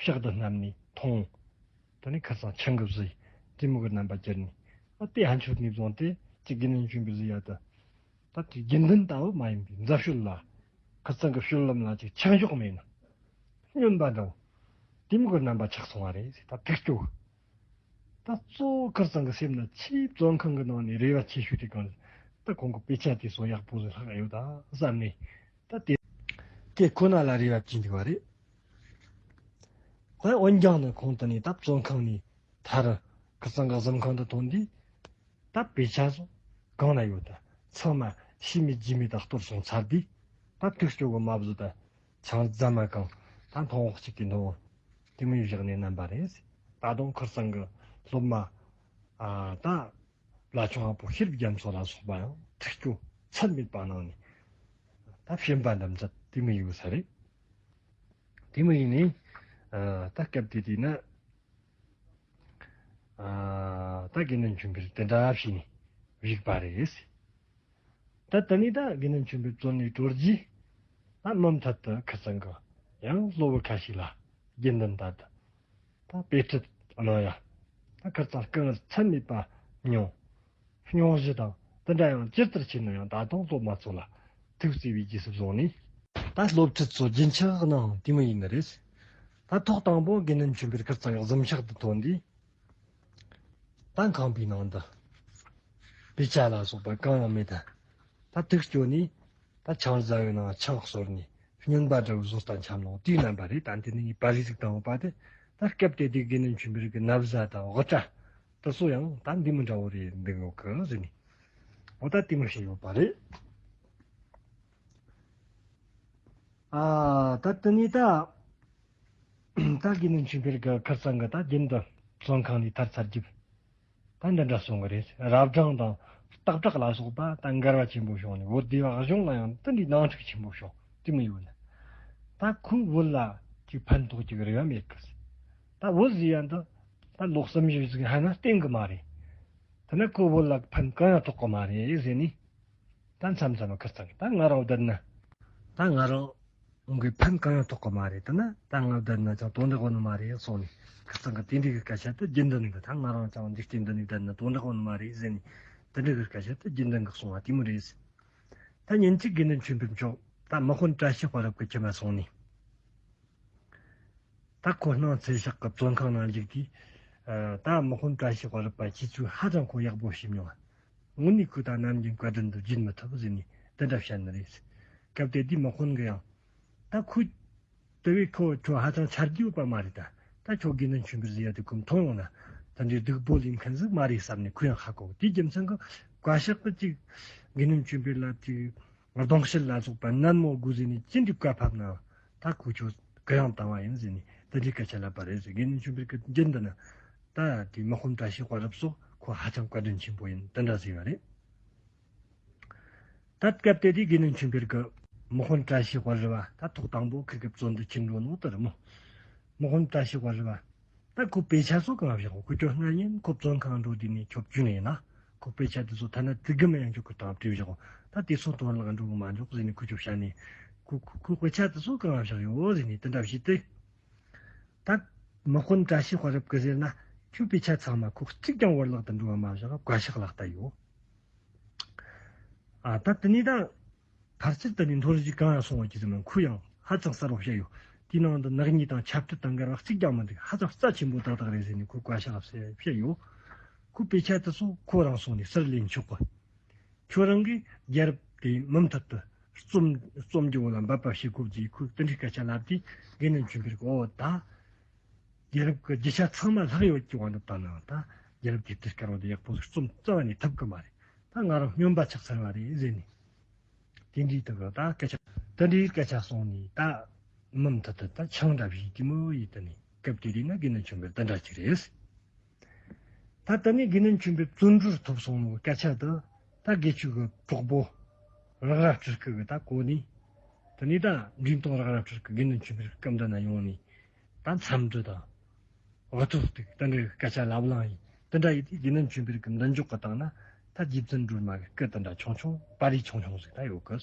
ཕྱག་ཏུ་བསྣམས་ནས་འཐུང་། དེ་ནས་ཁ་སང་ཆང་གི་བཟི་དེ་མོ་གི་རྣམ་པ་གྱུར་ནས། ཨ། དེ་ཧན་ཆོད་ནས་བཟུང་སྟེ་ཅིག་དགེ་འདུན་ཆོས་འཕེལ་བཟི་ཡ་ད། ད་དེ་དགེ་འདུན་ལྟ་བུ་མ་ཡིན་པའི་མཛའ་བཤེས་ལ། ཁ་སང་གི་བཤོལ་ལམ་ལ་ཅིག་ཆང་ཞོག་མེད་ན་སྨྱོན་པ་འདྲ་བོ། དེ་མོ་གི་རྣམ་པ་ཆགས་སོང་བ་རེད། ད་དུག་སྐྱོ། ད་གཙོ་བོ་ཁིར་ཚང་གི་སེམས་ན་ཆེས་བཙོན་ཁང་གི་ནང་ནས་རེ་བ་ཆེ་ཤོས་དེ་གང་རེད། ད་ཁོང་གི་དཔེ་ཆ་དེ་ཚོ་ཡག་པོ་ཟིག་ལྷག་ཡོད་ད་བསམ་ནས། ད་དེ་དེ་ཁོ་ན་ལ་རེ་བ་བྱིན་འདུག་བ་རེད། ད་འོན་ཀྱང་ནི་ཁོང་དེ་ནས་ད་བཙོན་ཁང་ནས་ཐར། ཁིར་ཚང་གི་གཟིམ་ཁང་དུ་ཐོན་དུས། ད་དཔེ་ཆ་ཚོ་གང་ན་ཡོད། ད་ཚང་མ་ཤེས་མེད་རྗེས་མེད་ད་གཏོར་སོང་ཚར་དུས། ད་དུག་སྐྱོ་གི་མ་བཟོད་ད་ཆང་རྫ་མ་གང་། ད་མཐོང་བ་གཅིག་གི་མཐོང་བ་དེ་མོ་བཞག་ནས་རྣམ་པ་རེད། ད་དུང་ཁིར་ཚང་གི་སློབ་མ་ཨ་ད་བླ་ཆུང་བ་པོ་ཤེས་རབ་རྒྱ་མཚོ་ལ་སོགས་པ་ཡང་དུག་སྐྱོ་ཚད་མེད་པ་གནང་ནས། ད་ཤན་པ་འདམ་ཚད་དེ་མོ་ཡོད་ས་རེད། དེ་མོ་ཡིན་ནས་ཨ་ད་སྐབས་དེ་དུས་ན། ཨ་ད་དགེ་འདུན་ཆོས་འཕེལ་དེ་འདྲ་བྱས་ནས་བཞུགས་པ་རེད། ད་དེ་ནས་ད་དགེ་འདུན་ཆོས་འཕེལ་བཙོན་ནས་གྲོལ་རྗེས། ད་མུ་མཐུད་དུ་ཁིར་ཚང་གི་ཡང་སློབ་བུ་ཁ་ཤས་ལ་དགེ་འདུན་ད་ད་དཔེ་ཁྲིད་གནང་ཡ། ད་ཁིར་ཚང་དཀའ་ངལ་ཚད་མེད་པ་མྱོང་། སྙུང་གཞི་དང་དེ་འདྲ་ཡང་ཇི་ལྟར་ཆེ་ན་ཡང་ད་དུང་སློབ་མ་ཚོ་ལ་ཐུགས་བརྩེ་བའི་རྗེས་སུ་བཟུང་ནས། ད་སློབ་ཁྲིད་ཚོ་རྒྱུན་ཆགས་གནང་དེ་མོ་ཡིན་ནི་རེད། ད་ཐོག་དང་པོ་དགེ་འདུན་ཆོས་འཕེལ་ཁིར་ཚང་གི་གཟིམ་ཤག་ཏུ་ཐོན་དུས། ད་ཁང་པའི་ནང་དུ་དཔེ་ཆ་ལ་སོགས་པ་གང་ཡང་མེད། ད་ད་དུག་སྐྱོ་ནས། ད་ཆང་ཟ་བའི་ནང་ཆང་གསོལ་ནས་རྙིང་པ་འདྲ་བོ་བཟོ་སྟངས་འཁྱམས་ལོང་དེའི་རྣམ་པ་རེད། ད་འདི་ནི་ངས་པར་རིས་ཟིག་བཏང་ཡོད་པ་དེ། ད་སྐབས་དེ་དུས་དགེ་འདུན་ཆོས་འཕེལ་གྱི་ན་བཟའ་དང་དབུ་སྐྲ་དེ་ཚོ་ཡང་ད་འདི་མི་འདྲ་བོ་རེད་འདུག་ཡོད་གི་ཟེར་ནས། འོ་ད་དེ་མི་ཤེས་ཡོད་པ་རེད། ཨ་ད་དེ་ནས་ད་ད་དགེ་འདུན་ཆོས་འཕེལ་གྱི་ཁར་སང་གི་ད་རྒྱུན་དུ་བཙོན་ཁང་ནས་ཐར་ཚར་རྒྱུ། ད་འདི་འདྲ་སོང་གི་རེད། རབ་སྦྲང་དང་སྟག་བྲག་ལ་སོགས་པ་ད་འགལ་བ་ཆེན་པོ་བྱུང་ནས། བོད་སྡེ་བ་གཞུང་ལ་ཡང་དེ་འདྲའི་ནང་འཁྲུག་ཆེན་པོ་བྱུང་། དེ་མི་ཡོད་ན། ད་ཁོས་བོད་ལ་ཅིག་ཕན་ཐོགས་ཀྱི་རེ་བ་མེད་གི། ད་བོད་ཟེར་ཡ་འདི་ད་ལོ་གསུམ་བཞི་ཟིག་ཧ་ན་བརྟན་གི་མ་རེད། ད་ནི་ཁོས་བོད་ལ་ཕན་གང་ཡང་ཐོགས་གི་མ་རེད་ཟེར་ནས། ད་མཚམས་མཚམས་ཁར་སང་གི་ད་ང་རང་བསྡད་ན། ད་ང་རང་། ངས་ཕན་གང་ཡང་ཐོགས་གི་མ་རེད། ད་ན་ད་ང་བསྡད་ན་ཅང་དོན་དག་ཡོད་ནི་མ་རེད་གསུངས་ནས། ཁ་སང་གི་དེ་འདྲའི་གི་སྐད་ཆ་དེ་རྒྱུན་ལྡན་གི། ད་ང་རང་ཅང་འཇིག་རྟེན་འདི་ནས་བསྡད་ན་དོན་དག་ཡོད་ནི་མ་རེད་ཟེར་ནས། དེ་འདྲའི་གི་སྐད་ཆ་དེ་རྒྱུན་ལྡན་གི་གསུང་བ་དེ་མོ་རེད། ད་ཉིན་གཅིག་དགེ་འདུན་ཆོས་འཕེལ་མཆོག་ད་དམག་དཔོན་བཀྲ་ཤིས་དཔལ་རབ་གི་ཁྱིམ་མ་སོང་ནས། ད་ཁོ་སྣང་ཚེ་ཞག་གི་བཙོན་ཁང་ནང་འཇུག་དུས། ད་དམག་དཔོན་བཀྲ་ཤིས་དཔལ་རབ་པ་ཁྱེད་ཚོས་ཧ་ཅང་ཁོ་ཡག་པོ་ཞིབ་མྱོང་ང་། དངོས་གནས་ཁོས་ད་ནམ་རྒྱུན་བཀའ་དྲིན་དུ་བརྗེད་མི་ཐུབ་ཟེར་ནས་དེ་འདྲ་བཤད་ནི་རེད། སྐབས་དེ་དུས་དམག་དཔོན་གི་ཡང་། ད་ཁོས་དེ་བས་ཁོ་ཁྱོད་ཧ་ཅང་ཆ་རྒྱུས་ཡོད་པ་མ་རེད་ད། ད་ཁྱོད་དགེ་འདུན་ཆོས་འཕེལ་ཟེར་ཡ་དེ་ཁོས་མཐོང་ཡོང་ན། ད་འདྲའི་སྡུག་པོ་ལས་མཁན་ཟིག་མ་རེད་བསམ་ནས་ཁོ་ཡང་ཧ་གོ། དེའི་རྒྱུ་མཚན་གི་བཀའ་ཤག་གི་ཅིག་དགེ་འདུན་ཆོས་འཕེལ་ལ་ཅིག་གདོང་བཤད་ལ་སོགས་པ་ནན་མོ་དགོས་ཟེར་ནས་ཅི་འདྲའི་བཀའ་ཕབ་ན། ད་ཁོས་ཁྱོད་གུ་ཡངས་བཏང་བ་ཡིན་ཟེར་ནས་དེ་འདྲའི་སྐད་ཆ་ལབ་པ་རེད་ཟེར། དགེ་འདུན་ཆོས་འཕེལ་གི་རྒྱུན་དུ་ན། ད་དེ་དམག་དཔོན་བཀྲ་ཤིས་དཔལ་རབ་སོགས་ཁོ་ཧ་ཅང་བཀའ་དྲིན་ཆེན་པོ་ཡིན་དེ་འདྲ་ཟེར་བ་རེད། ད་སྐབས་དེ་དུས་དགེ་འདུན་ཆོས་འཕེལ་གི་དམག་དཔོན་བཀྲ་ཤིས་དཔལ་རབ་བ་ད་ཐོག་དང་པོ་ཁིར་གི་བཙོན་དུ་ཁྱེར་འགྲོ་ནོ་དེ་རེད་མོ། དམག་དཔོན་བཀྲ་ཤིས་དཔལ་རབ་བ། ད་ཁོ་དཔེ་ཆ་ཚོ་གང་བཞག་གོ། ཁོ་ཁྱོད་སྔ་ཉིན་ཁོ་བཙོན་ཁང་འགྲོ་དུས་ནས་ཁྱོད་བྱུང་ཡིན་ན། ཁོ་དཔེ་ཆ་དེ་ཚོ་ཐ་ན་དེ་གི་མི་ཡང་ཁྱོད་ཁོ་དང་བྲིས་བཞག་གོ། ད་དེ་ཚོ་དོན་ལ་འགྲོ་གི་མ་འཇོག་ཟེར་ནས་ཁོ་ཁྱོད་བཤད་ནས། ཁོ་ཁོ་ཁོ་དཔེ་ཆ་དེ་ཚོ་གང་བཞག་ཡོད་ཟེར་ནས་དེ་འདྲ་བྱས་ཏེ། ད་དམག་དཔོན་བཀྲ་ཤིས་དཔལ་རབ་གི་ཟེར་ན། ཁྱོད་དཔེ་ཆ་ཚང་མ་ཁོ་གཅིག་ཀྱང་བར་བརླག་ཏུ་འགྲོ་བ་མ་བཞག་བཀའ་ཤག་ལག་ལྟ་ཡོད། ཨ་ད་དེ་ནས་ད། ཕལ་ཆེར་དེ་ནས་མཐོ་རིས་ཀྱི་གང་ཡང་སོང་བ་ཅི་ཟེར་ན་ཁོ་ཡང་ཧ་ཅང་གསལ་བོ་བཤད་ཡོད། དེའི་ནང་དུ་ནག་ཉེས་དང་ཆབ་སྲིད་དང་འགལ་བ་གཅིག་ཀྱང་མི་འདུག་ཧ་ཅང་རྩ་ཆེན་པོ་ཏག་ཏག་རེད་ཟེར་ནས་ཁོས་བཀའ་ཤག་ལ་བཤད་ཡོད། ཁོས་དཔེ་ཆ་དེ་ཚོ་ཁོ་རང་སོང་ནས་ཟུར་ལེན་ཆོག་གི། ཁྱོད་རང་གིས་རྒྱལ་རབས་དེ་མུ་མཐུད་དུ་རྩོམ་རྩོམ་རྒྱུ་བོ་ལ་འབད་པ་བྱེད་དགོས་ཀྱི། ཁོས་དེ་འདྲའི་སྐད་ཆ་ལབ་དུས་དགེ་འདུན་ཆོས་འཕེལ་གྱིས་འོ་ད། རྒྱལ་རབས་ཀྱི་རྒྱུ་ཆ་ཚང་མ་ལྷག་ཡོད་ཀྱི་བ་འདི་ལྟ་ན། ད་རྒྱལ་རབས་དེ་ལྟར་དཀར་བོ་དེ་ཡག་པོ་རྩོམ་རྩ་བ་ནས་ཐུབ་ཀྱི་མ་རེད། ད་ང་རང་སྨྱོན་པ་ཆགས་ཚར་བ་རེད་ཟེར་ནས། དེ་འདྲའི་དུ་གི་ད་སྐད་ཆ་དེ་འདྲའི་སྐད་ཆ་གསུངས་ནས་ད་མུ་མཐུད་དུ་ད་ཆང་འདྲ་བཞེས་ཀྱི་མོ་ཡིན། དེ་ནས་སྐབས་དེ་དུས་ན་དགེ་འདུན་ཆོས་འཕེལ་དེ་འདྲ་ཅིག་རེད། ད་དེ་ནས་དགེ་འདུན་ཆོས་འཕེལ་བཙོན་གྲོལ་ཐོབ་སོང་ནོ་སྐད་ཆ་དེ་ད་དགེ་ཆོས་ཀྱི་གྲོགས་པོ་རག་ར་སྤྲུལ་སྐུ་གིས་ད་གོ་ནས། དེ་ནས་ད་འབྲས་སྤུངས་རག་ར་སྤྲུལ་སྐུ་དགེ་འདུན་ཆོས་འཕེལ་གྱི་སྐུ་མདུན་ན་ཡོང་ནས། ད་འཚམས་འདྲི་དང་། དབུ་ཐོག་ཏུ་དེ་འདྲའི་སྐད་ཆ་ལབ་ལང་ཡིན། དེ་འདྲ་ཡིན་དུས་དགེ་འདུན་ཆོས་འཕེལ་གྱི་མདུན་ཅོག་གི་སྟེང་ན་ད་རྗེ་བཙུན་སྒྲོལ་མ་གི་སྐུ་དེ་འདྲ་ཆུང་ཆུང་པར་རིས་ཆུང་ཆུང་ཟིག་ད་ཡོད་གི།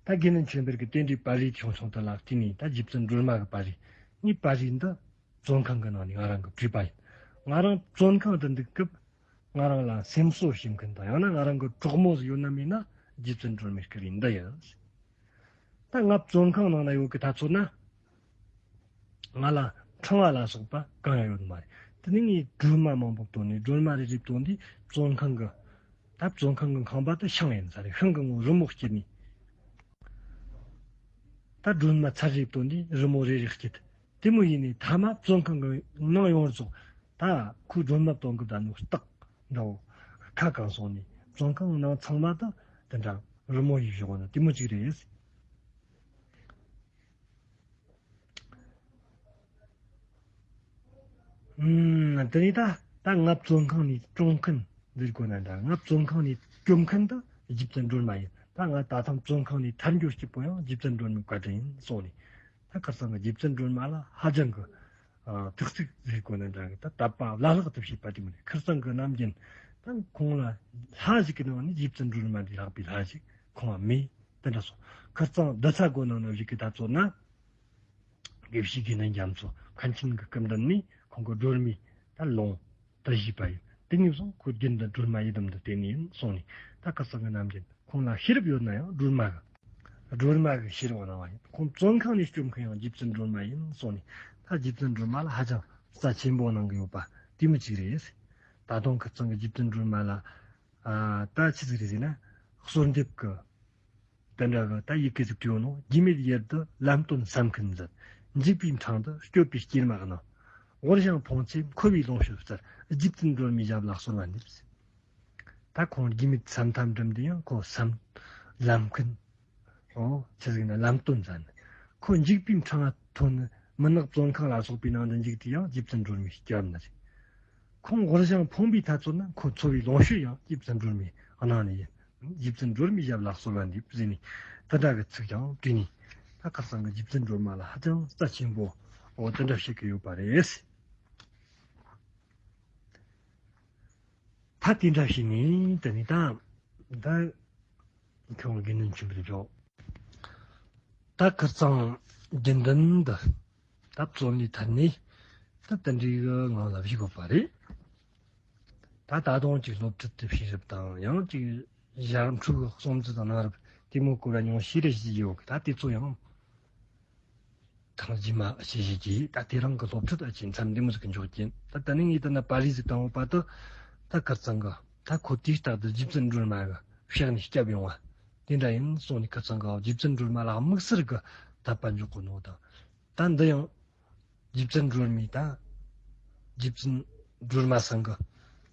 ད་དགེ་འདུན་ཆོས་འཕེལ་གྱིས་དེ་འདྲའི་པར་རིས་ཆུང་ཆུང་དེ་ལ་བལྟས་ནས། ད་རྗེ་བཙུན་སྒྲོལ་མ་གི་པར་རིས། ངའི་པར་རིས་འདི་བཙོན་ཁང་གི་ནང་ནས་ང་རང་གིས་བྲིས་པ་ཡིན། ང་རང་བཙོན་ཁང་དུ་འདུག་སྐབས་ང་རང་ལ་སེམས་གསོ་བྱེད་མཁན་དང་། ཡང་ན་ང་རང་གི་གྲོགས་མོ་ཟིག་ཡོད་ན་མེད་ན་རྗེ་བཙུན་སྒྲོལ་མའི་སྐུ་རིས་འདི་ཡིན། ད་ང་བཙོན་ཁང་ནང་ན་ཡོད་གི་ད་ཚོད་ན། ང་ལ་ཕྲེང་བ་ལ་སོགས་པ་གང་ཡང་ཡོད་མ་རེད། དེ་ནས་ངས་སྒྲོལ་མ་མང་པོ་བཏོན་ནས། སྒྲོལ་མ་རེ་རེ་བཏོན་དུས་བཙོན་ཁང་གི། ད་བཙོན་ཁང་གི་ཁང་པ་དེ་ཤིང་ཡིན་ས་རེད། ཤིང་གི་ངོ་རི་མོ་བསྐྱིལ་ནས། ད་སྒྲོལ་མ་ཚར་རེ་བཏོན་དུས་རི་མོ་རེ་རེ་བསྐྱིལ། དེ་མོ་ཡིན་ནས་མཐའ་མ་བཙོན་ཁང་གི་ནང་ཡོངས་རྫོགས། ད་ཁོས་སྒྲོལ་མ་བཏོན་གི་བསྡད་ནོ་སྟག་འདྲ་བོ་ཁ་གང་སོང་ནས། བཙོན་ཁང་ནང་ཚང་མ་ད་དེ་འདྲ་རི་མོ་ཡིས་བཞག་ནི་དེ་མོ་ཅིག་རེད། ཨུམ། དེ་ནས་ད་ད་ང་བཙོན་ཁང་ནས་སྐྱོབ་མཁན་ཟེར་དགོས་ན་འདྲ། ང་བཙོན་ཁང་ནས་སྐྱོབ་མཁན་ད་རྗེ་བཙུན་སྒྲོལ་མ་ཡིན། ད་ང་ད་ཐེངས་བཙོན་ཁང་ནས་ཐར་རྒྱུ་སྐྱིད་པོ་ཡང་རྗེ་བཙུན་སྒྲོལ་མའི་བཀའ་དྲིན་ཡིན་གསུངས་ནས། ད་ཁ་སང་གི་རྗེ་བཙུན་སྒྲོལ་མ་ལ་ཧ་ཅང་གི། ཨ། ཐུགས་གཙིགས་ཟེར་དགོས་ན་འདྲ་གི། ད་དད་པ་བླ་ལྷག་ཏུ་བྱེད་པ་དེ་མོ་རེད། ཁ་སང་གི་ནམ་རྒྱུན་ད་ཁོང་ལ་ལྷ་ཞིག་གི་ནང་ནས་རྗེ་བཙུན་སྒྲོལ་མ་འདི་ལྷག་པའི་ལྷ་ཞིག་ཁོང་ལ་མེད། དེ་འདྲ་སོང་། ཁ་སང་བསྡུ་ཚ་དགོས་ནང་ན་ཞིག་གི་ད་ཚོད་ན། དགེ་བཤེས་དགེ་འདུན་རྒྱ་མཚོ་མཁན་ཆེན་གྱི་སྐུ་མདུན་ནས་ཁོང་གི་སྒྲོལ་མའི་ད་ལུང་དེ་བཞེས་པ་ཡིན། དེ་ནས་བཟུང་ཁོས་རྒྱུན་དུ་སྒྲོལ་མ་ཡི་དམ་དུ་བསྟེན་ནས་ཡིན་གསུངས་ནས། ད་ཁ་སང་གི་ནམ་རྒྱུན་ཁོང་ལ་ཤེས་རབ་ཡོད་ན་ཡང་སྒྲོལ་མ་གི། སྒྲོལ་མ་གི་ཤེས་རབ་གནང་བ་ཡིན། ཁོང་བཙོན་ཁང་ནས་སྐྱོབ་མཁན་ཡང་རྗེ་བཙུན་སྒྲོལ་མ་ཡིན་གསུངས་ནས། ད་རྗེ་བཙུན་སྒྲོལ་མ་ལ་ཧ་ཅང་རྩ་ཆེན་པོ་གནང་གི་ཡོད་པ་དེ་མོ་ཅིག་རེད། ད་དུང་ཁ་སང་གི་རྗེ་བཙུན་སྒྲོལ་མ་ལ། ཨ། ད་ཆི་ཟིག་རེད་ཟེར་ན། གསོལ་འདེབས་ཀྱི། དེ་འདྲ་གི་ད་ཡི་གེ་ཟིག་བྲིས་ཡོད་ནོ། རྒྱུས་མེད་ཡུལ་དུ་ལམ་སྟོན་བསམ་མཁན་མཛད། འཇིགས་པའི་འཕྲང་དུ་སྐྱོབ་པའི་སྐྱེལ་མ་གནང་། དབུལ་ཞིང་ཕོངས་ཚེ་མཁོ་བའི་ལོངས་སྤྱོད་སྩལ། རྗེ་བཙུན་སྒྲོལ་མའི་ཞབས་ལ་གསོལ་བ་འདེབས། ད་ཁོང་རྒྱུས་མེད་ས་མཐའ་འགྲིམ་དུས་ཡང་ཁོ་བསམ་ལམ་མཁན། ཨོ་ཆི་ཟིག་ན་ལམ་སྟོན་མཛད་ནི། ཁོ་འཇིགས་པའི་འཕྲང་ང་ཐོན་ནི། མུན་ནག་བཙོན་ཁང་ལ་སོགས་པའི་ནང་དུ་འཇུག་དུས་ཡང་རྗེ་བཙུན་སྒྲོལ་མའི་སྐྱབས་ནི་རེད། ཁོང་དབུལ་ཞིང་ཕོངས་པའི་ཐ་ཚོད་ན་ཁོ་འཚོ་བའི་ལོངས་སྤྱོད་ཡང་རྗེ་བཙུན་སྒྲོལ་མའི་གནང་ནི་ཡིན། རྗེ་བཙུན་སྒྲོལ་མའི་ཞབས་ལ་གསོལ་བ་འདེབས་ཟེར་ནས་དེ་འདྲ་གི་ཚིག་ཀྱང་བྲིས་ནས། ད་ཁ་སང་གི་རྗེ་བཙུན་སྒྲོལ་མ་ལ་ཧ་ཅང་རྩ་ཆེན་པོ་འོ་དེ་འདྲ་བཤད་ཀྱི་ཡོད་པ་རེད། ད་དེ་འདྲ་བྱས་ནས་དེ་ནས་ད་ད་ཁྱོད་དགེ་འདུན་ཆོས་འཕེལ་མཆོག་ད་ཁིར་ཚང་དགེ་འདུན་འདི་ད་བཙོན་ལས་ཐར་ནས་ད་དེ་འདྲའི་གི་ངང་ལ་བཞུགས་དགོས་པ་རེད། ད་ད་དུང་ཅིག་སློབ་ཁྲིད་དེ་བྱས་རབས་དང་ཡང་ཅིག་ཞལ་འཕྲུལ་གྱི་གསུང་ཚུལ་དང་གནང་རབས་དེ་མོ་སྐོར་ལ་ཉུང་ཤས་རེ་བྱེད་ཀྱི་ཡོད་གི། ད་དེ་ཚོ་ཡང་ཐེངས་རྗེས་མ་བྱེད་བཞིན་གྱིས་ད་དེ་རིང་གི་སློབ་ཁྲིད་ཨ་ཅེ་མཚམས་འདི་མོ་ཟིག་གི་འཇོག་གིན། ད་ད་ནི་ངས་ད་ན་པར་རིས་ཟིག་བཏང་ཡོད་པ་དུ་ད་ཁིར་ཚང་གི་ད་ཁོ་དུས་རྟག་ཏུ་རྗེ་བཙུན་སྒྲོལ་མ་གི་ཕྱག་ནས་སྐྱབས་ཡོང་བ་དེ་འདྲ་ཡིན་གསུངས་ནས། ཁིར་ཚང་གི་རྗེ་བཙུན་སྒྲོལ་མ་ལ་དམིགས་བསལ་གི་དད་པ་འཇོག་གོ་ནོ་དང་། ད་འདི་ཡང་རྗེ་བཙུན་སྒྲོལ་མའི་ད་རྗེ་བཙུན་སྒྲོལ་མ་ཚང་གི་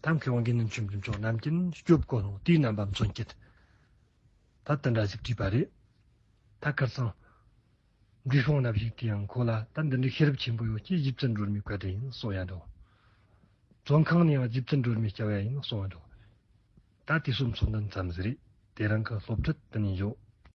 ད་མཁས་དབང་དགེ་འདུན་ཆོས་འཕེལ་མཆོག་རྣམས་ཀྱིས་སྐྱོབ་གོ་ནོ་དེའི་རྣམ་པ་མཚོན་བྱེད་ད་དེ་འདྲ་ཞིག་བྲིས་པ་རེད། ད་ཁིར་ཚང་འབྲས་སྤུངས་ན་བཞུགས་དུས་ཡང་ཁོ་ལ་ད་འདི་འདྲའི་ཤེས་རབ་ཆེན་པོ་ཡོད་ཀྱི་རྗེ་བཙུན་སྒྲོལ་མའི་བཀའ་དྲིན་ཡིན་གསུང་ཡ་འདུག་བཙོན་ཁང་ནས་ཡང་རྗེ་བཙུན་སྒྲོལ་མའི་སྐྱབས་ཡ་ཡིན་གསུང་ཡ་འདུག་ད་དེ་གསུམ་ཚོགས་འདུ་མཚམས་ཟིག་རེད། དེ་རིང་གི་སློབ་ཁྲིད་དེ་ནས་འཇོག